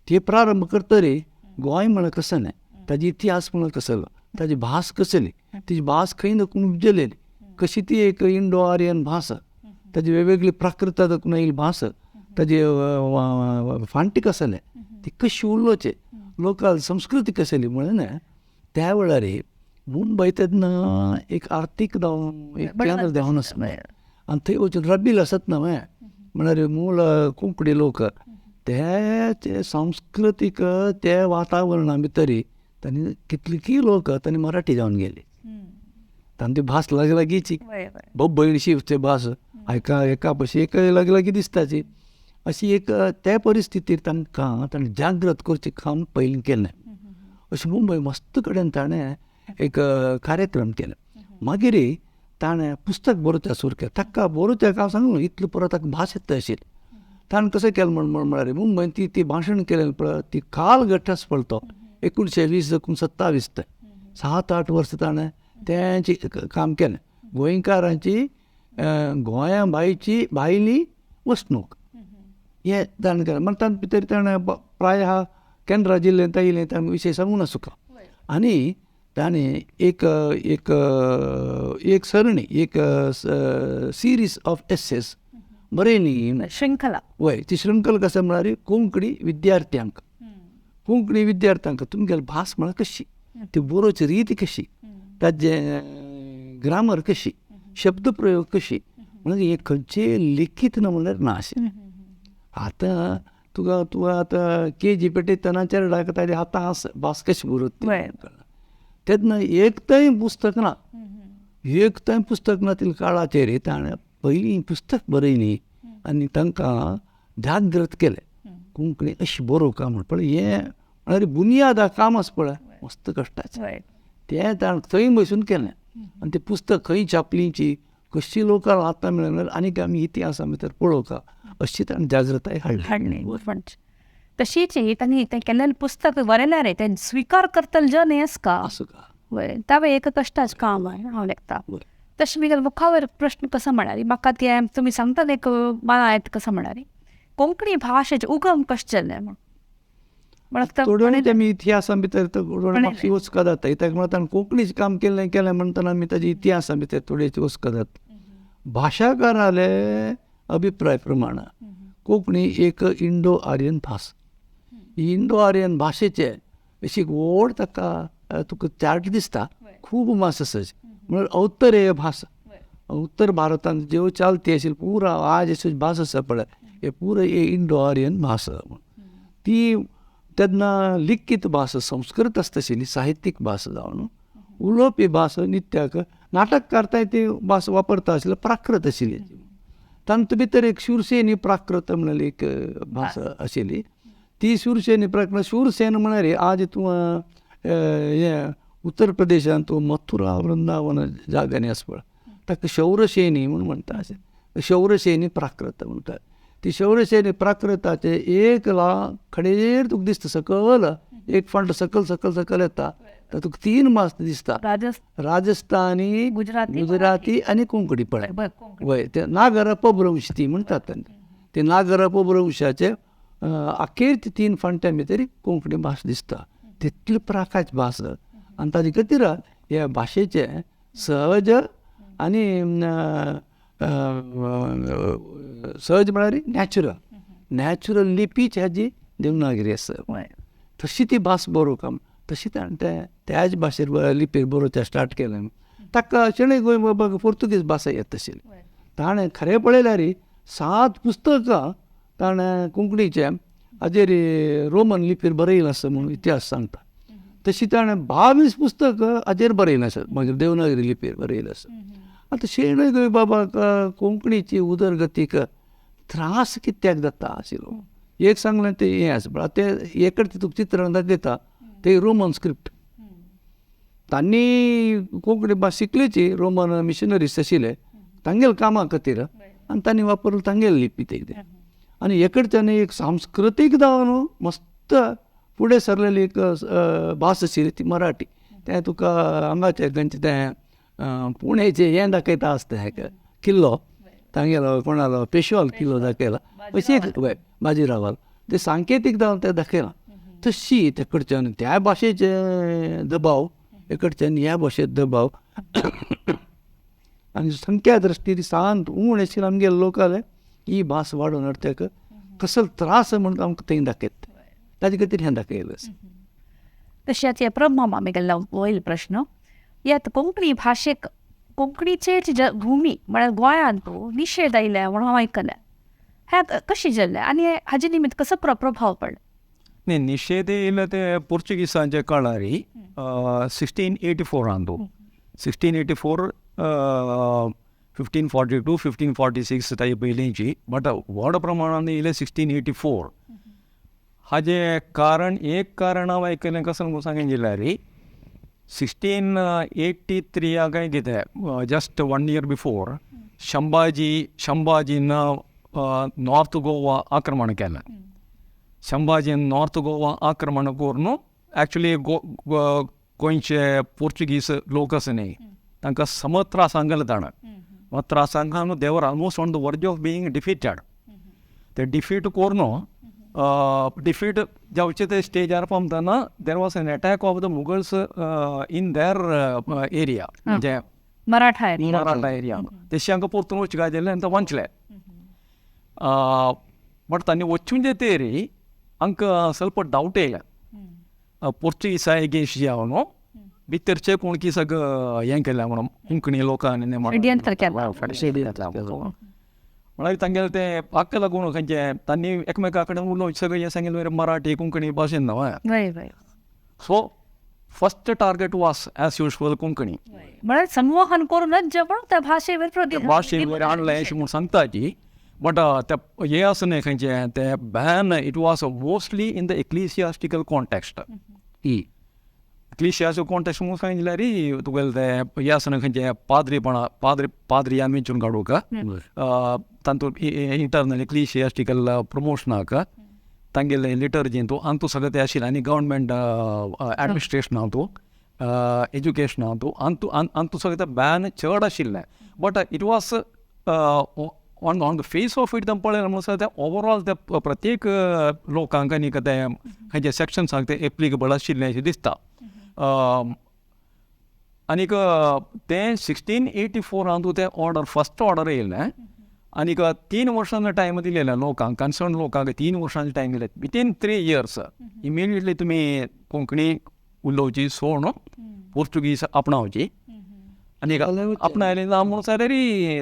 ते प्रारंभ करतरी गोंय म्हळ्यार कसलें, ताजी इतिहास म्हळ्यार कसलो, ताजी भास कसली, तिजी भास खंय दाखून उपजलेली, कशी ती एक इंडो आर्यन भास, ताजी वेगवेगळी प्राकृता दाखून येयली भास, ताजी फांटी कसले, ती कशी उलोवचे, लोकल संस्कृती कसली म्हणून त्या वेळार मुंबय तेन्ना एक आर्थीक जावन एक केंद्र जावन आसलें आनी थंय वचून रबील आसत ना म्हळ्यार मूळ कोंकणी लोक ते सांस्कृतीक ते वातावरणा भितर तांणी कितलीं लोक तांणी मराठी जावन गेली. तांची भास लागीं लागींची बब्बयशी ते भास एका एका पशी एक लागीं लागीं दिसताची अशी एक त्या परिस्थितीर तांकां ताणें जागृत करचें काम पयलीं केलें. अशें मुंबय मस्त कडेन ताणें एक कार्यक्रम केलो. मागीर ताणें पुस्तक बरोवचें सुरू केलें. ताका बरोवचें हांव सांगू इतलें परत ताका भास येता आशिल्ली. ताणें कशें केलें म्हण म्हळ्यार मुंबयन ती ती भाशण केलें पळय ती काल घट्ट आसा पळय तो 1920 27 ते 7-8 वर्सां ताणें तेंचें काम केलें. गोंयकारांची गोंया भायची भायली वसणूक हें ताणें केलें. मागीर तातूंत भितर ताणें प्राय केंद्रा जिल्ल्यांत येयलें ताणें विशय सांगूं ना सुका. आनी ताणें एक एक एक सरणी एक सिरीज ऑफ एसेस बरयली, शृंखला. वय ती शृंखला कशें म्हळ्यार कोंकणी विद्यार्थ्यांक, कोंकणी विद्यार्थ्यांक तुमगेली भास म्हळ्यार कशी, ती बरोवची रीत कशी, ताजें ग्रामर कशी, शब्द प्रयोग कशी, म्हणजे हे खंयचे लिखीत ना म्हणल्यार ना अशें. आतां तुका तुका आतां के जी पेटयतना चेरडाक ताजे आतां भास कशी बरोवची तेन्ना एक तय पुस्तक ना, एक तय पुस्तक ना तितल्या काळाचेर ताणें पयलीं पुस्तक बरयली आनी तांकां जागृत केलें कोंकणी अशी बरोवंक म्हण. पळय हें म्हळ्यार बुनियाद काम आसा पळय मस्त कश्टाचें तें ताणें थंय बसून केलें. आनी तें पुस्तक खंय छापलीची कशी लोकांक आतां मेळना आनीक आमी इतिहासा भितर पळोवंक अशी ताणें जागृताय हाडली. तशीच तांणी तें केल्लें पुस्तक बरयल्यार तें स्विकार करतले जन हें का आसूं का वय तावें एक कश्टाचें काम हांव लेखता. तशें म्हगेल्या मुखावर प्रश्न कसो म्हळ्यार म्हाका तें तुमी सांगता एक मला येता कसो म्हळ्यार कोंकणी भाशेचें उगम कशें जालें म्हूण थोड्यो आमी इतिहासा भितर मातशी वचका जाता कित्याक म्हळ्यार ताणें कोंकणीचें काम केलें केलें म्हणटना आमी ताजे इतिहासा भितर थोडेच वचका जाता. भाशाकाराले अभिप्राय प्रमाण कोंकणी एक इंडो आर्यन भास. इंडो आर्यन भाशेचे अशी एक व्हड ताका तुका चार्ट दिसता, खूब भास आसा. म्हणल्यार अवतरेय भास, उत्तर भारतांत ज्यो चालती आशिल्ली पुरा आज अशी भास आसा पळय, हे पुरा इंडो आर्यन भास. ती तेन्ना लिखीत भास संस्कृत आसता आशिल्ली, साहित्यीक भास जावन उलोवपी भास नित्याक नाटक करताय ती भास वापरता आशिल्ली, प्राकृत आशिल्ली. तांतूत भितर एक शूरसेनी प्राकृत म्हणलेली एक भास आशिल्ली. ती शूरसेनी प्राकृत, शूरसेन म्हळ्यार आज तूं हें उत्तर प्रदेशांत तूं मथुरा वृंदावन जाग्यांनी आसा पळय, ताका शौरसेनी म्हूण म्हणटा अशें, शौरसेनी प्राकृत म्हणटात. ती शौरसेनी प्राकृताचे एक खडेर तुका दिसता सकयल, एक फांट सकयल सकयल सकयल येता, तर तुका तीन भास दिसता, राजस्थानी, गुजराती आनी कोंकणी पळय. वय ते नागर अपभ्रंश ती म्हणटात, ते नागर अपभ्रंशाचे अखेर तीन फांट्यां भितर कोंकणी भास दिसता. तितली प्राकाच भास आनी ताजे खातीर ह्या भाशेचें सहज आनी सहज म्हळ्यार नॅचरल, नॅचरल लिपीच हाजी देवनागरी आसा. तशी ती भास बरोवंक आमी तशी ताणें तें त्याच भाशेर लिपयेर बरोवचें स्टार्ट केलें. ताका शणै गोंयबाबाक पुर्तुगीज भाशा येता आशिल्ली. ताणें खरें पळयल्यार 7 पुस्तकां ताणें कोंकणीचें हाजेर रोमन लिपयेर बरयलां आसा म्हणून इतिहास सांगता. तशी ताणें 22 पुस्तकां हाजेर बरयलां आसा, मागीर देवनागरी लिपयेर बरयलां आसा. आतां शणै गोंयबाबाक कोंकणीची उदरगतीक त्रास कित्याक जाता आशिल्लो एक सांगलें तें हें आसा. पण आतां तें एकच तुका चित्रण दाखयता ते रोमन स्क्रिप्ट. तांणी कोंकणी भास शिकलीची, रोमन मिशनरीज आशिल्ले तांगेले कामा खातीर, आनी तांणी वापरलो तांगेले लिपी ते कितें. आनी एकडच्यान एक सांस्कृतीक जावन मस्त फुडें सरलेली एक भास आशिल्ली ती मराठी. तें तुका हांगाचें खंयचें तें पुणेचें हें दाखयता आसता, हें किल्लो तांगेलो कोणालो पेशवाल किल्लो दाखयला, अशी एक बाजीरावाल ते सांकेतीक जावन तें दाखयलां. तशी ते कडच्यान त्या भाशेचे दबाव, एकडच्यान ह्या भाशेचो दबाव आनी संख्या दृश्टीन शांत उण आशिल्ले आमगेले लोकाले ही भास वाडोवन हाडपाक कसलो त्रास म्हणून आमकां थंय दाखयता, ताजे खातीर हें दाखयलें आसा. तशेंच हे प्रभा आमी वयल प्रश्न यात कोंकणी भाशेक कोंकणीचेच भुमी म्हळ्यार गोंयांत निशेध आयल्या म्हणून हांव आयकलें, हें कशें जालें आनी हाजे निमित्त कसो प्रभाव पडलो? न्ही, निशेध येयले ते पोर्चुगीसांच्या काळार 1684 1684 1542 1546 ताजे पयलींची, बट व्हड प्रमाणान येयले 1684. हाजें कारण, एक कारण हांव आयकलें कसो म्हणून सांगून जाल्यार 1683 काय कितें, जस्ट 1 year before शंभाजीन नॉर्थ गोवा आक्रमण केलें. शंभाजीन नॉर्थ गोवा आक्रमण करून एक्चुली गोंयचे पोर्चुगीज लोक आसा न्ही तांकां सम त्रासांक घाले ताणें. त्रासांक घालून they were almost on the verge of being defeated. ते डिफीट करून डिफीट जावचे ते स्टेजार पावतना there was an attack of the Mughals in their area, म्हणजे मराठा एरिया. तेशी हांकां परतून वचूंक जालें आनी ते वांचले. बट तांणी वचून जे तेरी हांकां ಸ್ವಲ್ಪ डावट येयले पोर्चुगीसा एगेन्स्ट जे हांव न्हू भितरचे कोण की सगळं हें केलें म्हणून कोंकणी लोकांनी म्हळ्यार तांगेलें तें हाका लागून खंयचें तांणी एकमेका कडेन उलोवन सगळें हें सांगिल्लें मराठी कोंकणी भाशेन न्हय. So first target was as usual Konkani, म्हळ्यार संवहन करूनच जेवण त्या भाशेवर भाशेवर आणलें अशें म्हूण सांगता की, बट ते हें आसा न्हय खंयचें तें ban, it was mostly in the ecclesiastical context. Ecclesiastical context म्हणून सांगितल्यार तुगेलें तें हें आसा न्हय खंयचें पाद्रीपणा, पाद्री आमी विचून काडूंक तातूंत इंटरनल इक्लिसियास्टिकल प्रमोशनाक तांगेलें लिटर्जीन तूं आनी तूं सगळें तें आशिल्लें आनी गव्हर्मेंट एडमिनिस्ट्रेशनां तूं एज्युकेशनां तूं आनी तूं आनी तूं सगळें तें बॅन चड आशिल्लें. But it was on on the face of it पळयलें म्हणून तें ओवरऑल ते प्रत्येक लोकांक आनी तें खंयचे सेक्शन्सांक तें एप्लिकेबल आशिल्लें अशें दिसता. आनीक तें 1684 तें ऑर्डर फर्स्ट ऑर्डर येयलें आनीक 3 वर्सांचो टायम दिलेलो लोकांक, कन्सर्न लोकांक 3 वर्सांचो टायम दिले. विथीन 3 इयर्स इमिडिएटली तुमी कोंकणी उलोवची सोडून पोर्तुगीज आपणावची आनी आपणायले ना म्हणून जाल्यार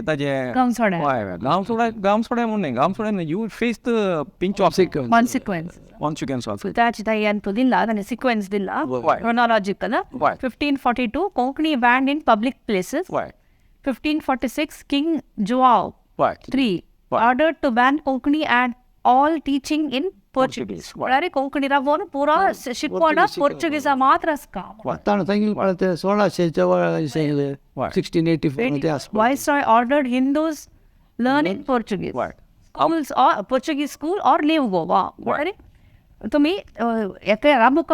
ताजें गांव सोडा, हय, गांव सोडा, गांव सोडा म्हणून न्ही, गांव सोडा न्ही, you face the pinch of consequence. Consequence also. त्याची ताई तो दिला ताणें सिक्वेन्स दिला chronological. 1542 Konkani banned in public places. 1546 king Joao III ordered to ban Konkani and all teaching in Portuguese. म्हळ्यार कोंकणी राबोवन पुरा शिकवण पोर्चुगीजा मात्र आसका. ताणें सांगिल्लें पळय ते 1600 सांगिल्लें 1684 ते आसपा. Viceroy ordered Hindus learn in Portuguese schools or Portuguese school or leave Goa. म्हळ्यार तुमी एका राबूक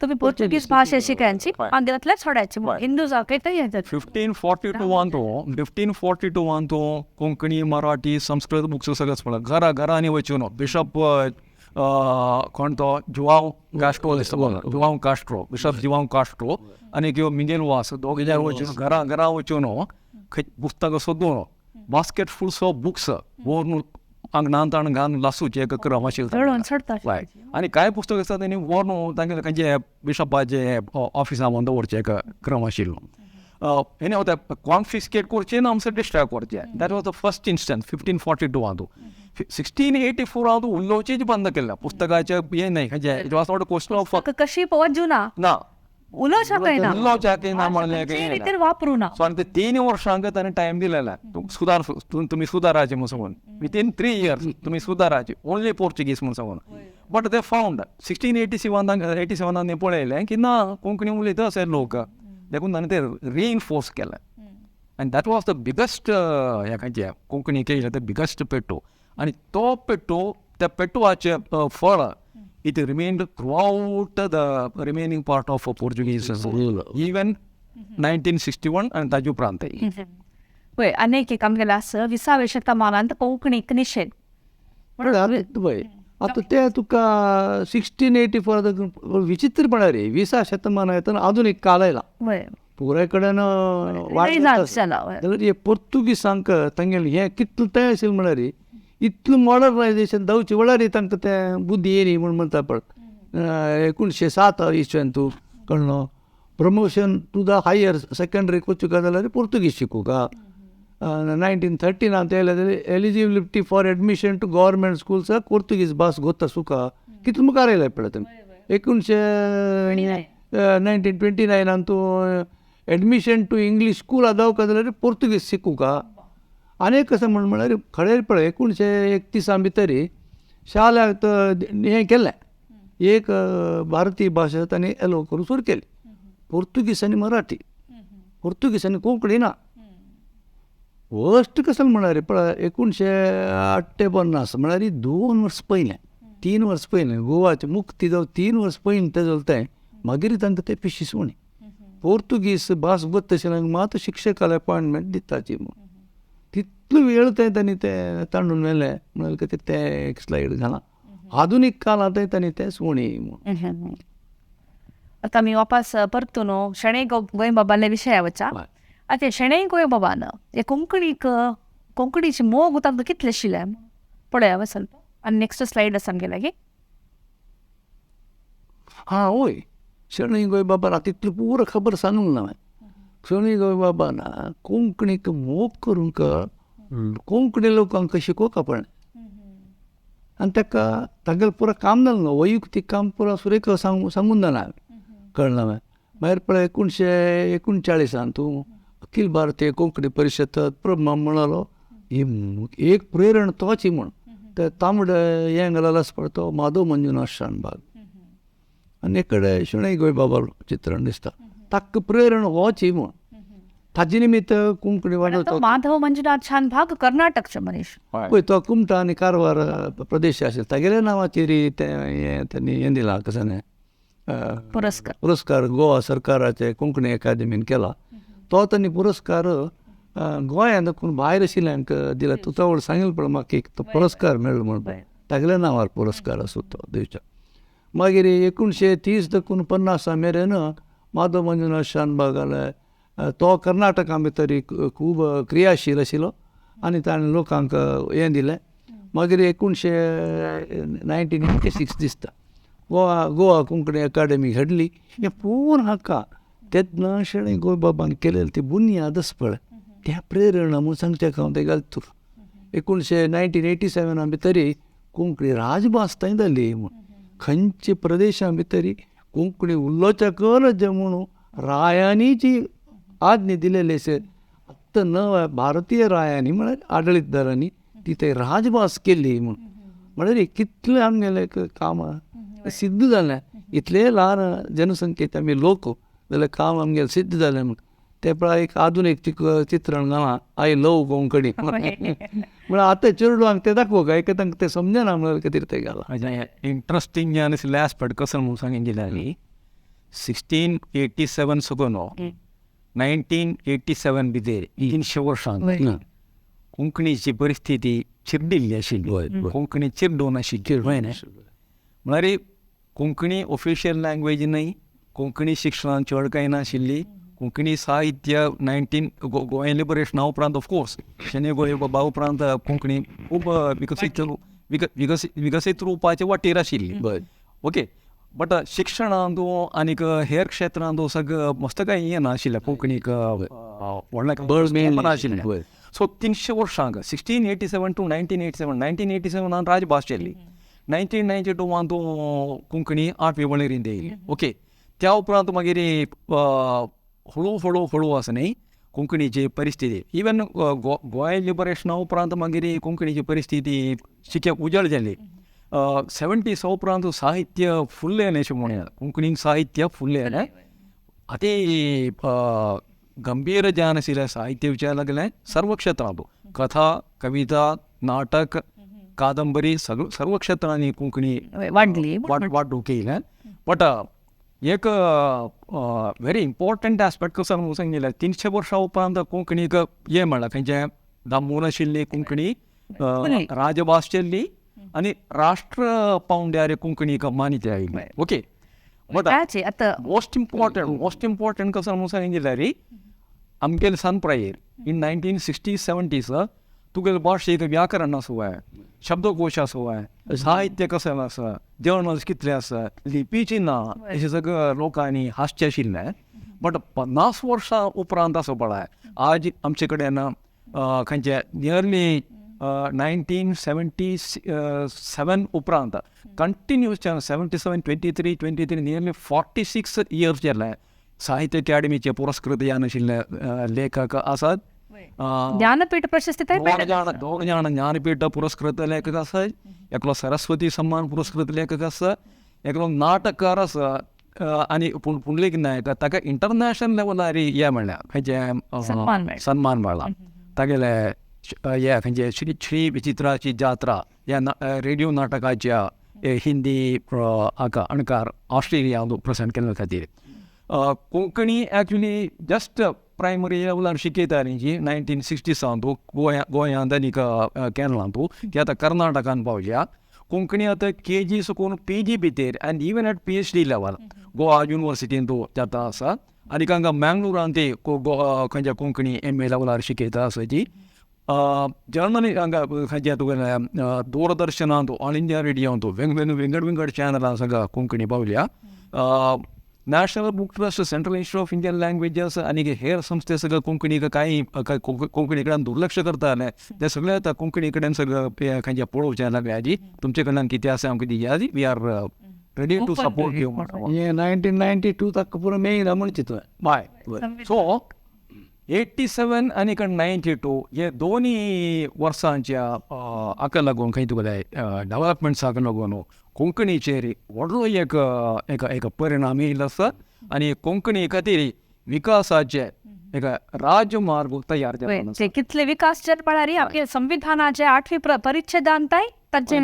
तुमी पोर्चुगीज भाशा शिकायची आनी तितलें सोडायची, हिंदू जावं ते हें. 1542 1542 कोंकणी, मराठी, संस्कृत बुक्स सगळें पळय घरा घरांनी वचून बिशप कोण तो जुआंव कास्ट्रो दिसता, जुआंव कास्ट्रो, बिशप जुआंव कास्ट्रो आनी किंवा मिगेल वास दोग जाण वचून घरा घरा वचून खंय पुस्तकां सोदून बास्केट फुल्स ऑफ बुक्स व्हरून आंगणांत घालून लासूचे एक क्रम आशिल्लो. आनी कांय पुस्तक आसा तेणी व्हरून तांगेले खंयचे बिशपाचे ऑफिसा व्हरून दवरचें एक क्रम आशिल्लो. एनी हांव तें कॉन्फिस्केट करचें ना आमचें डिस्ट्रॉय करचें. That was the first instance 1542. 1684 उलोवचेंच बंद केल्लें, पुस्तकाचें हें न्ही, खंयचें it was not a question of कशी पळोवप ना, ना उलोवच्या ना, उलोवच्या ना म्हणलें वापरूं ना. सो आनी ते 3 वर्सांक ताणें टायम दिलेला, सुदार तुमी सुदाराचे म्हूण सांगून, विथीन 3 इयर्स तुमी सुदाराचे, ओन्ली पोर्चुगीज म्हूण सांगून. बट they found 1687 पळयलें की ना कोंकणी उलयता अशे लोक, देखून ताणें ते रिइन्फोर्स केलें. आनी that was the biggest हें खंयचें कोंकणी केलें ते बिगस्ट पेट्टो. आनी तो पेट्टो, त्या पेटवाचें फळ it remained throughout the remaining part of Portuguese even 1961 आनी ताजे उपरांतय. पळय आनी एक आमगेलें आसा 20व्या शतमानांत कोंकणीक निशेध. पळय आतां तें तुका 1684 विचित्र म्हळ्यार रे 20व्या शतमान येतना आधुनीक काल आयला, पुराय कडेन वाड जाल्यार पोर्तुगीजांक तांगेलें हें कितलें तें आशिल्लें म्हळ्यार इतलें मॉडर्नायजेशन जावचें म्हळ्यार तांकां तें बुद्धी येयली म्हूण म्हणटा पळय. 1907 इसवेन तूं कळ्ळो promotion to the higher secondary वचूंक जाल्यार पोर्तुगीज शिकूंक. 1913 येयलें जाल्यार eligibility for admission to government स्कुल्साक पोर्तुगीज भास गोता सुका कितलें मुखार येयलें पळय तुमी. 1929 तूं एडमिशन टू इंग्लीश स्कूल जावंक जाल्यार पोर्तुगीज शिकूंक. आनी एक कशें म्हण म्हळ्यार खरें पळय 1931 भितर शाळेक हें केलें, एक भारतीय भाशा तांणी एलो करूंक सुरू केली, पोर्तुगीज आनी मराठी, पोर्तुगीज आनी कोंकणी ना. वर्स्ट कशें म्हळ्यार पळय 1958 म्हळ्यार 2 वर्स पयलें, 3 वर्स पयलें गोवाची मुक्ती जावन 3 वर्स पयलीं तें जालें तें, मागीर तांकां तें पिशी सुणी पोर्तुगीज भास गोत आशिल्ल्यांक मात शिक्षकाले अपॉयंटमेंट दिताची म्हूण तितलो वेळ तें तांणी तें तांडून व्हेलें म्हणल्यार कितें तें एक स्लायड घालां. आधुनीक काळांतय तांणी तें सुणी म्हूण. आतां आमी वापस परतून शणै गोंयबाबाल्या विशया वचा. आतां शणै गोंयबाबान हे कोंकणीक कोंकणीचे मोग तांकां कितलें आशिल्लें पळया ಸ್ವಲ್ಪ. आनी नेक्स्ट स्लायड आसा आमगे लागीं. हां वय शणै गोंयबाबान आतां तितली पुरो खबर सांगूंक ना हांवें. शणै गोंयबाबान कोंकणीक मोग करूंक कोंकणी लोकांक शिकोवंक आपणें आनी ताका तागेलें पुरो काम जालें न्हू, वैयक्तीक काम पुरो सुरेख सांगून जालें हांवें, कळ्ळें हांवें. मागीर पळय 1939 तूं अखिल भारतीय कोंकणी परिशद प्रभु म्हणालो एक प्रेरण तोच म्हूण ते तांबडे हें घालेलें आसा पळय तो माधव मंजुनाथ शानभाग आनी एक कडेन शणै गोंयबाबालो चित्रण दिसता, ताका प्रेरण होच म्हूण ताजे निमित्त कोंकणी वाडोवचो. माधव मंजुनाथ शानभाग कर्नाटकचे मनीस पळय तो कुमटा आनी कारवार प्रदेश आशिल्लो तागेल्या नांवाचेर तें हें तांणी हें दिलां कशें न्हय पुरस्कार, पुरस्कार गोवा सरकाराचे कोंकणी अकादेमीन केला तो तांणी पुरस्कार गोंयांत कोण भायर आशिल्ल्यांक दिला. तूं चवड सांगिल्लें पळय म्हाका एक तो पुरस्कार मेळ्ळो म्हूण, तागेल्या नांवार पुरस्कार आसा तो दिवचो. मागीर 1930 देखून 50 मेरेन माधव मंजुनाथ शानभागाले तो कर्नाटका भितर खूब क्रियाशील आशिल्लो आनी ताणें लोकांक हें दिलें. मागीर 1986 दिसता गोवा गोवा कोंकणी अकादेमी घडली. हें पूर्ण हाका तेन्ना शणै गोंयबाबान केलेली ती बुन्याद आसा पळय त्या प्रेरणा म्हूण सांगचें हांव तें घालता तुका. 1987 भितरी कोंकणी राजभास थंय जाली म्हूण खंयचे प्रदेशा भितरी कोंकणी उलोवच्या गरज म्हणून रायांनी जी आज्ञा दिलेली आसा आत्तां नव्या भारतीय रायांनी म्हळ्यार आडळीतदारांनी ती थंय राजभास केली म्हूण म्हळ्यार कितलें आमगेलें काम सिद्ध जालें. इतले ल्हान जनसंख्येचे आमी लोक जाल्यार काम आमगेलें सिद्ध जालें म्हूण तें पळय एक आधुनीक चित्रण घालां I love Konkani म्हळ्यार आतां चेडवांक तें दाखोवंक काय तांकां तें समजना म्हळ्यार खातीर तें घालां. इंट्रस्टींग जें आसलें आसपट कसो म्हणून सांगीन जाल्यार 1687 सुकून 1987 भितर 300 वर्सां कोंकणीची परिस्थिती चिरडिल्ली आशिल्ली. कोंकणी चिरडून आशिल्ली म्हळ्यार कोंकणी ऑफिशियल लँग्वेज न्हय, कोंकणी शिक्षणान चड कांय नाशिल्ली, कोंकणी साहित्य गोंय लिबरेशना उपरांत ऑफकोर्स शणै गोंयबाबा उपरांत कोंकणी खूब विकसीत विकसीत रुपाचे वाटेर आशिल्ली. ओके, बट शिक्षणांत आनीक हेर क्षेत्रांत सगळं मस्त कांय हें नाशिल्लें कोंकणीक व्हडलें बळ नाशिल्लें. सो 300 वर्सांक 1687 टू 1987, 1987 राजभास जाली, 1992 कोंकणी आठवी वळेरींत येयली. ओके, त्या उपरांत मागीर हळू हळू हळू आसा न्ही कोंकणीची परिस्थिती इवन गोंय लिबरेशना उपरांत मागीर कोंकणीची परिस्थिती शिके उजळ जाली. 70s उपरांत साहित्य फुल्लें न्ही अशें म्हणया, कोंकणीक साहित्य फुल्लें न्ही. आतां गंभीर ज्ञान आशिल्लें साहित्य विचार लागलें सर्व क्षेत्रांत, कथा, कविता, नाटक, कादंबरी सगळं सर्व क्षेत्रांनी कोंकणी वाडली वाडूंक येयलें. बट एक व्हेरी इम्पॉर्टंट आस्पेक्ट कसो म्हणून सांगिल्लें 300 वर्सां उपरांत कोंकणीक हें म्हणलां खंयचें दामून आशिल्ली कोंकणी राजभास जाल्ली आनी राष्ट्र पावंड्यार कोंकणीक मान्यताय आयली. Okay, but most important कसो म्हणून सांगिल्लें जाल्यार आमगेले सान प्रायेर इन 1960s 70s तुगेले भाशेक व्याकरण आसूं जाय, शब्दकोश आसूं जाय, साहित्य कशें आसा, जर्नल्स कितले आसा, लिपीची ना, अशें सगळें लोकांनी हांसचें आशिल्लें. बट 50 वर्सां उपरांत आसा पळय आज आमचे कडेन खंयचे नियरली 1977 उपरांत कंटिन्यूस 77 23 23 नियरली 46 इयर्स जाले साहित्य अकादेमीचे पुरस्कृत यान आशिल्ले लेखक आसात. ज्ञानपीठ प्रशस्ती दोग जाण ज्ञानपीठ पुरस्कृत लेखक आसा, एकलो सरस्वती सम्मान पुरस्कृत लेखक आसा, एकलो नाटककार आसा आनी पुंडलीक नायक ताका इंटरनॅशनल लेवलार हें मेळ्ळें खंयचें सन्मान मेळ्ळा. तागेले हे खंयचे श्री श्री विचित्राची जात्रा ह्या रेडियो नाटकाच्या हिंदी हाका अणकार ऑस्ट्रेलियांत प्रेजेंट केल्ले खातीर. कोंकणी एक्चुली जस्ट प्रायमरी लेवलार शिकयताली जी 1960सांत गोंयांत आनी केरळांत, ती आतां कर्नाटकान पावल्या. कोंकणी आतां के जी सुकून पी जी भितर and even at PhD level Goa युनिवर्सिटींत जाता आसा आनी हांगा मँगलोरांत ती खंयच्या कोंकणी एम ए लेवलार शिकयता आसा ती. जर्नली हांगा खंयच्या तुगेलें दूरदर्शनांत, ऑल इंडिया रेडियोंत विंगड विंगड विंगड चॅनलां सगळं कोंकणी पावल्या. National Book Trust, Central Institute of Indian Languages आनी हेर संस्थे सगळं कोंकणीक कांय कोंकणी कडेन दुर्लक्ष करताले ते सगळे आतां कोंकणी कडेन सगळं खंयचें पळोवचें लागले. आजी तुमचे कडल्यान कितें आसा आमकां दिया, we are ready to support you. हें 1992 ताका पुरो मेळना म्हणचे तुवें. बाय सो 87 आनी 92 हे दोनूय वर्सांच्या हाका लागून खंय तुगेले डेवलपमेंट्साक लागून कोंकणीचेर व्हडलो एक एक परिणाम येयलो आसा आनी कोंकणी खातीर विकासाचे एक राजमार्ग तयार जालो. कितले विकास जाले म्हळ्यार आमगे संविधानाचे 8वी परिच्छेदान तांचे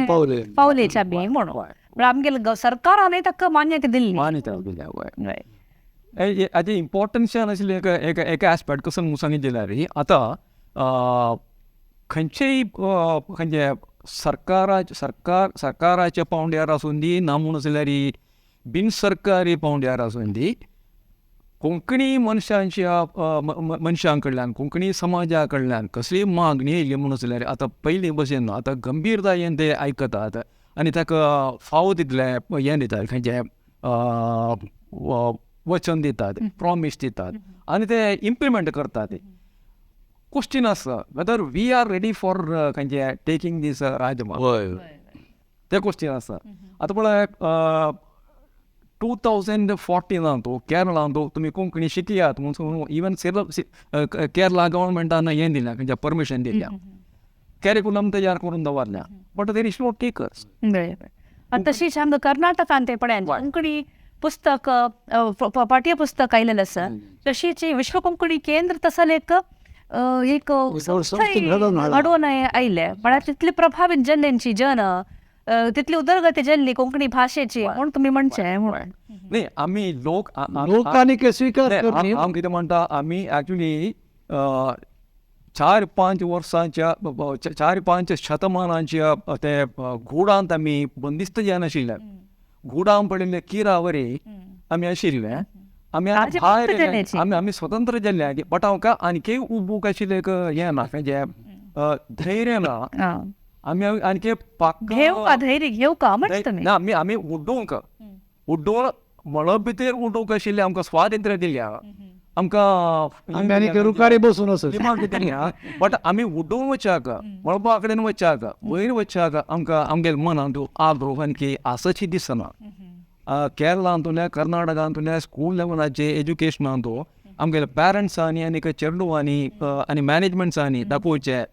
पावलेच्या बी म्हणून आमगेले सरकारान ताका मान्यता दिल्ली. मान्यता दिल्या वय. हाजी इम्पॉर्टन्स आशिल्लें एक एक एक आस्पेक्ट कसो म्हणून सांगिल्लें जाल्यार आतां खंयचेय खंयचे सरकाराच्या पावंड्यार आसूं दी ना म्हणून जाल्यार बिन सरकारी पावंड्यार आसूं दी कोंकणी मनशांच्या मनशां कडल्यान, कोंकणी समाजा कडल्यान कसलीय मागणी येयली म्हणून जाल्यार आतां पयलीं भशेन ना, आतां गंभीरतायेन ते आयकतात आनी ताका फावो तितलें हें दितात, खंयचें वचन दितात, प्रॉमीस दितात आनी ते इम्प्लिमेंट करतात. क्वेश्चन आसा whether we are ready for खंयचें टेकींग दीस राजभास, तें क्वेश्चन आसा. आतां पळय 2014 केरळांत तुमी कोंकणी शिकयात म्हणून इवन केरला गव्हर्मेंटान हें दिल्या, खंयच्या परमिशन दिल्या, कॅरिकुलम तयार करून दवरल्या, but there is no takers. तशीच हांगा कर्नाटकांत ते पळय कोंकणी पुस्तक पाठ्यपुस्तक आयलेलें आसा, तशीच विश्व कोंकणी केंद्र तसले एक एक घडोवन आयले, म्हळ्यार तितली प्रभावीत जाल्ल्यांची जन, तितली उदरगत जाल्ली कोंकणी भाशेची म्हूण तुमी म्हणचें. न्ही आमी लोक लोकांनी स्विकार, हांव कितें म्हणटा, आमी एक्चुली 4-5 वर्सांच्या 4-5 शतमानांच्या ते घुडांत आमी बंदिस्त जायनाशिल्ले, घुडां पडिल्ले किरावरी आमी आशिल्ले, आमी भायर आमी स्वतंत्र जाल्ले, बट आमकां आणखी उबूक आशिल्लें एक हें ना, खंयचें धैर्य ना, आमी आणखी धैर्य घेवका ना, आमी आमी उडोवंक उडोवन मळब भितर उडोवंक आशिल्लें, आमकां स्वातंत्र्य दिल्या, आमकां रुखारी बसून आसा, बट आमी उडोवन वच्याक, मळबा कडेन वच्याक, वयर वच्याक आमकां आमगेले मनांत आग्रोह आणखी आसची दिसना. केरळांतल्या कर्नाटकांतल्या स्कूल लेवलाचे एज्युकेशनांत आमगेले पॅरंट्सांनी आनी चेडवांनी आनी मॅनेजमेंट्सांनी दाखोवचें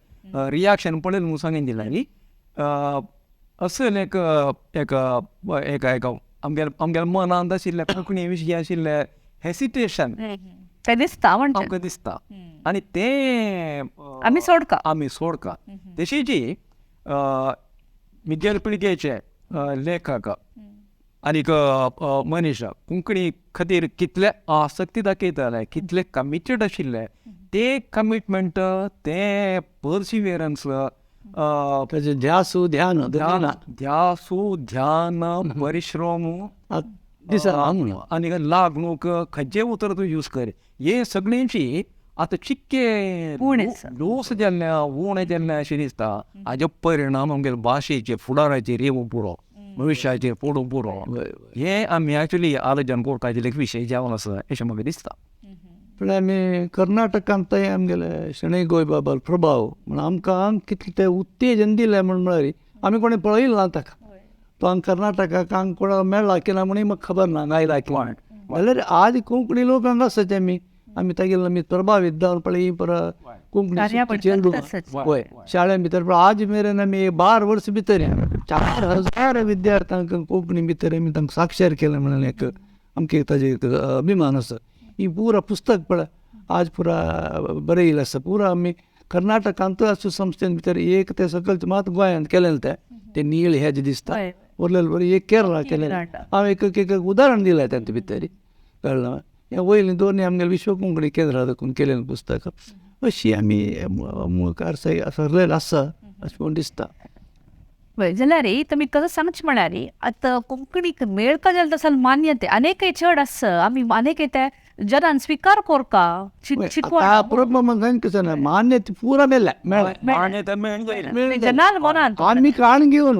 रियाक्शन पळयलें म्हणून सांगून दिलें न्ही, असले एक एक एक आमगेले आमगेले मनांत आशिल्लें कोंकणी विशीं आशिल्लें हेसिटेशन तें दिसता, आमकां दिसता आनी तें आमी सोडका, आमी सोडका. तशीच मिगेल पिळगेचे लेखक आनीक मनीस कोंकणी खातीर कितले आसक्ती दाखयताले, कितले कमिटेड आशिल्ले, ते कमिटमेंट, ते पर्सिवियरन्स, ध्यासू ध्यान, ध्यासू ध्यान, परिश्रम आनी लागणूक, खंयचें उतर तूं यूज कर, हे सगळ्यांची आतां चिक्के लूस जाल्ल्या, उणें जाल्लें अशें दिसता. हाजो परिणाम आमगेले भाशेचेर फुडाराचेर येवंक पुरो, भविश्याचेर पडूंक पुरो. हें आमी एक्चुली आलोचन करपाचें एक विशय जावन आसा अशें म्हाका दिसता. पूण आमी कर्नाटकांत थंय आमगेले शणै गोंयबाबालो प्रभाव म्हण आमकां कितलें तें उत्तेजन दिलें म्हण म्हळ्यार आमी कोणें पळयलें ना ताका, तो हांगा कर्नाटकाक हांगा कोणा मेळ्ळा की ना म्हणून म्हाका खबर ना, हांगा आयला की जाल्यार आज कोंकणी लोक हांगा आसा आमी आमी तागेले आमी प्रभावीत जावन पळय परत कोंकणी चेडूं हय शाळे भितर, पण आज मेरेन आमी 12 वर्स भितर 4000 विद्यार्थ्यांक कोंकणी भितर आमी तांकां साक्षर केलें म्हणून एक आमकां ताजेर एक अभिमान आसा. ही पुरा पुस्तक पळय आज पुरा बरयलें आसा, पुरा आमी कर्नाटकांत आसूं संस्थेन भितर एक तें सकयल मात गोंयांत केलें तें तें नीळ हेज दिसता, उरलेलें बरें एक केरळा केलें. हांव एक एक उदाहरण दिलें तातूंत भितर, कळ्ळें. हें वयलें दोनूय आमगेलें विश्व कोंकणी केंद्रा दाखोवन केलें पुस्तक, अशी आमी मुखार सरलेलें आसा अशें म्हूण दिसता. वय जाल्यार तुमी कसो सांगचें म्हळ्यार आतां कोंकणीक मेळका जाल्यार तसो मान्यते अनेकय चड आसा, आमी अनेकय ते जनान स्विकार करका मान्यता पुरा मेळ्ळ्या, जनान मनान आमी काण घेवन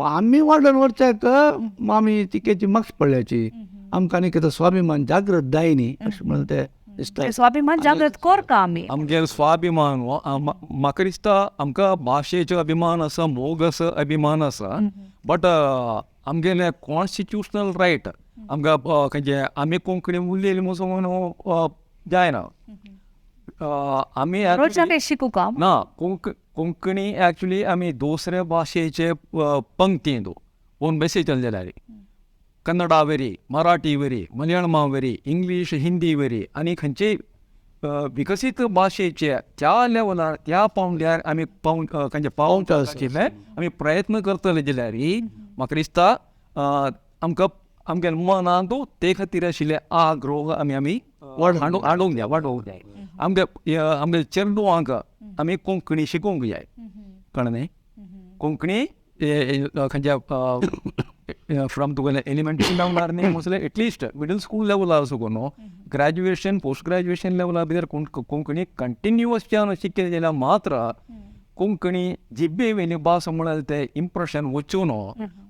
आमी वाडोवन व्हरच्याक आमी तिकेची मार्क्स पडल्याची आमकां आनी कितें स्वाभिमान जागृत जाय न्ही अशें म्हणून ते दिसता. स्वाभिमान जागृत करका आमी, आमगेलो स्वाभिमान म्हाका दिसता आमकां भाशेचो अभिमान आसा, मोग आसा, अभिमान आसा, बट आमगेले कॉन्स्टिट्युशनल रायट आमकां खंयचें आमी कोंकणी उलयली म्हणून जायना, आमी शिकूका ना कोंकणी एक्चुली आमी दुसऱ्या भाशेचे पंक्तींत ओन बेसी चल जाल्यार कन्नडा वरी, मराठी वरी, मलयाळमा वरी, इंग्लीश हिंदी वरी आनी खंयचेय विकसीत भाशेचे त्या लेवलार त्या पावंड्यार आमी खंयचे पावंक आशिल्ले आमी प्रयत्न करतले जाल्यार म्हाका दिसता आमकां आमगे मनांत ते खातीर आशिल्ले आग्रोह आमी आमी हाडूंक जाय, वाडोवंक जाय. आमगे आमगे चेडवांक आमी कोंकणी शिकोवंक जाय, कळ्ळें न्ही. कोंकणी खंयच्या फ्रॉम तुगेले एलिमेंटरी लेवलार न्ही म्हसले एटलिस्ट मिडल स्कूल लेवलार सुगून न्हू ग्रॅज्युएशन पोस्ट ग्रॅज्युएशन लेवला भितर कोंकणी कंटिन्युअस शिकले जाल्यार मात्र कोंकणी जिब्बे वेली भास म्हळ्यार ते इम्प्रेशन वचून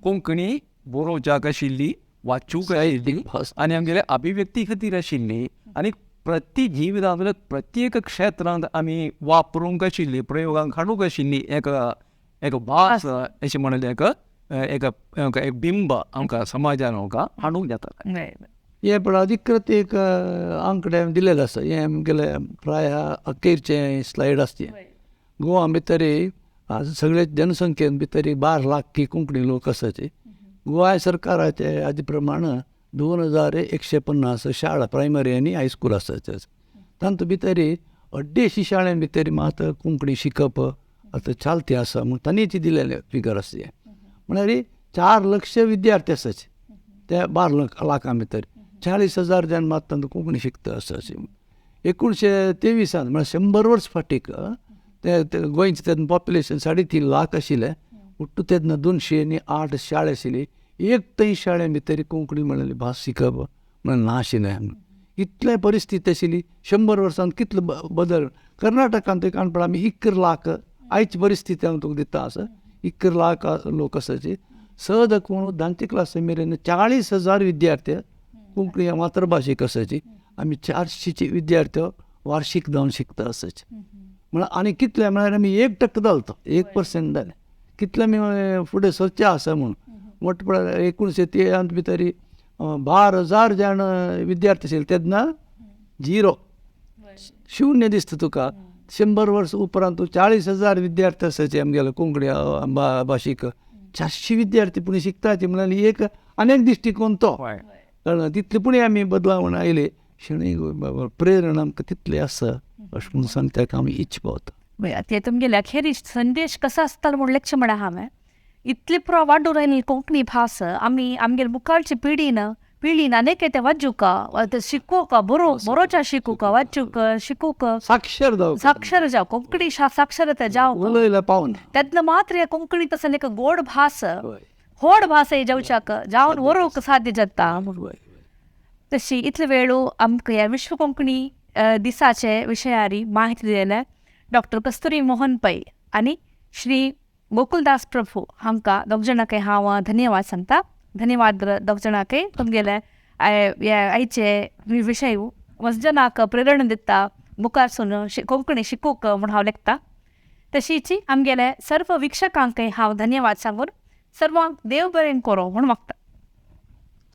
कोंकणी बरोवच्याक आशिल्ली, वाचूंक आशिल्ली आनी आमगेले अभिव्यक्ती खातीर आशिल्ली आनी प्रति जिवितांतल्या प्रत्येक क्षेत्रांत आमी वापरूंक आशिल्ली, प्रयोगांक हाडूंक आशिल्ली एक एक भास अशें म्हणलें एक एक एक बिंब आमकां समाजान आमकां हाडूंक जाता. हें पण अधिकृत एक आंकडे दिलेले आसा. हें आमगेले प्राय अखेरचें स्लायड आसा. तें गोवा भितर सगळे जनसंख्येन भितर 12 लाख की कोंकणी लोक आसाचे. गोंय सरकाराचे हाजे प्रमाण 2150 शाळा प्रायमरी आनी हायस्कूल आसाचे. तातूंत भितर 250 शाळें भितर मात कोंकणी शिकप आतां चालती आसा म्हूण तांणीच दिलेलें फिगर आसा. हें म्हळ्यार 4 लक्ष विद्यार्थी आसाचे त्या 12 लाखां भितर 40,000 जाण मात तांकां कोंकणी शिकता आसाचे. 1923 म्हळ्यार 100 वर्स फाटीक ते गोंयचें तेन्ना पॉप्युलेशन 3.5 लाख आशिल्लें. उट्टू तेन्ना 208 शाळा आशिल्ली. एक थंय शाळे भितर कोंकणी म्हणलेली भास शिकप म्हणल्यार ना आशिल्लें. इतले परिस्थिती आशिल्ली. 100 वर्सांत कितलो बदल. कर्नाटकांत काणपण आमी 11 लाख आयची परिस्थिती हांव तुका दिता आसा. 11 लाख लोक आसाचे. 6 दाखोवन 10 क्लासी मेरेन 40,000 विद्यार्थी कोंकणी मातृभाशेक आसाची. आमी 400 विद्यार्थी वार्षिक जावन शिकता आसाचे. म्हळ्यार आनी कितले म्हळ्यार आमी 1% जालो तो 1% जालें. कितले आमी फुडें सरचें आसा म्हूण मोट पळय 1903 भितर 12,000 जाण विद्यार्थी आशिल्ले तेन्ना 0 शून्य दिसता तुका. 100 वर्स उपरांत 40,000 विद्यार्थी आसाचे आमगेले कोंकणी भाशीक. 400 विद्यार्थी पूण शिकताचे म्हळ्यार एक आनी एक दृश्टिकोन तो कळ्ळें. तितले पूण आमी बदलावण आयले शणै प्रेरणा आमकां तितली आसा अशें म्हूण सांगता आमी इच्छा पावता. ते तुमगेले अखेरी संदेश कसो आसतालो म्हूण लक्ष म्हणा हांवें इतली पुरो वाडून आयली कोंकणी भास आमी आमगेले मुखारची पिढीन पिळीन अनेक ते वाचूंक शिकूंक बरोवच्या शिकूंक वाचूंक शिकूंक साक्षर जावं, साक्षर जावं, कोंकणी साक्षरता जावं, उलयल्या पावना तेन्ना मात्र हे कोंकणी तसले एक गोड भास होड भास हे जावच्याक जावन व्हरूंक साध्य जाता. तशी इतले वेळू आमकां ह्या विश्व कोंकणी दिसाचे विशयारी माहिती दिले डॉक्टर कस्तुरी मोहन पै आनी श्री गोकुलदास प्रभू हांकां दोग जाणांकय हांव धन्यवाद सांगता. धन्यवाद दोग जाणांकय तुमगेले आयचे विशय वसजनाक प्रेरणा दिता मुखार सून कोंकणी शिकूंक म्हूण हांव लेखता. तशीच आमगेले सर्व वीक्षकांकय हांव धन्यवाद सांगून सर्वांक देव बरें करो म्हूण मागता.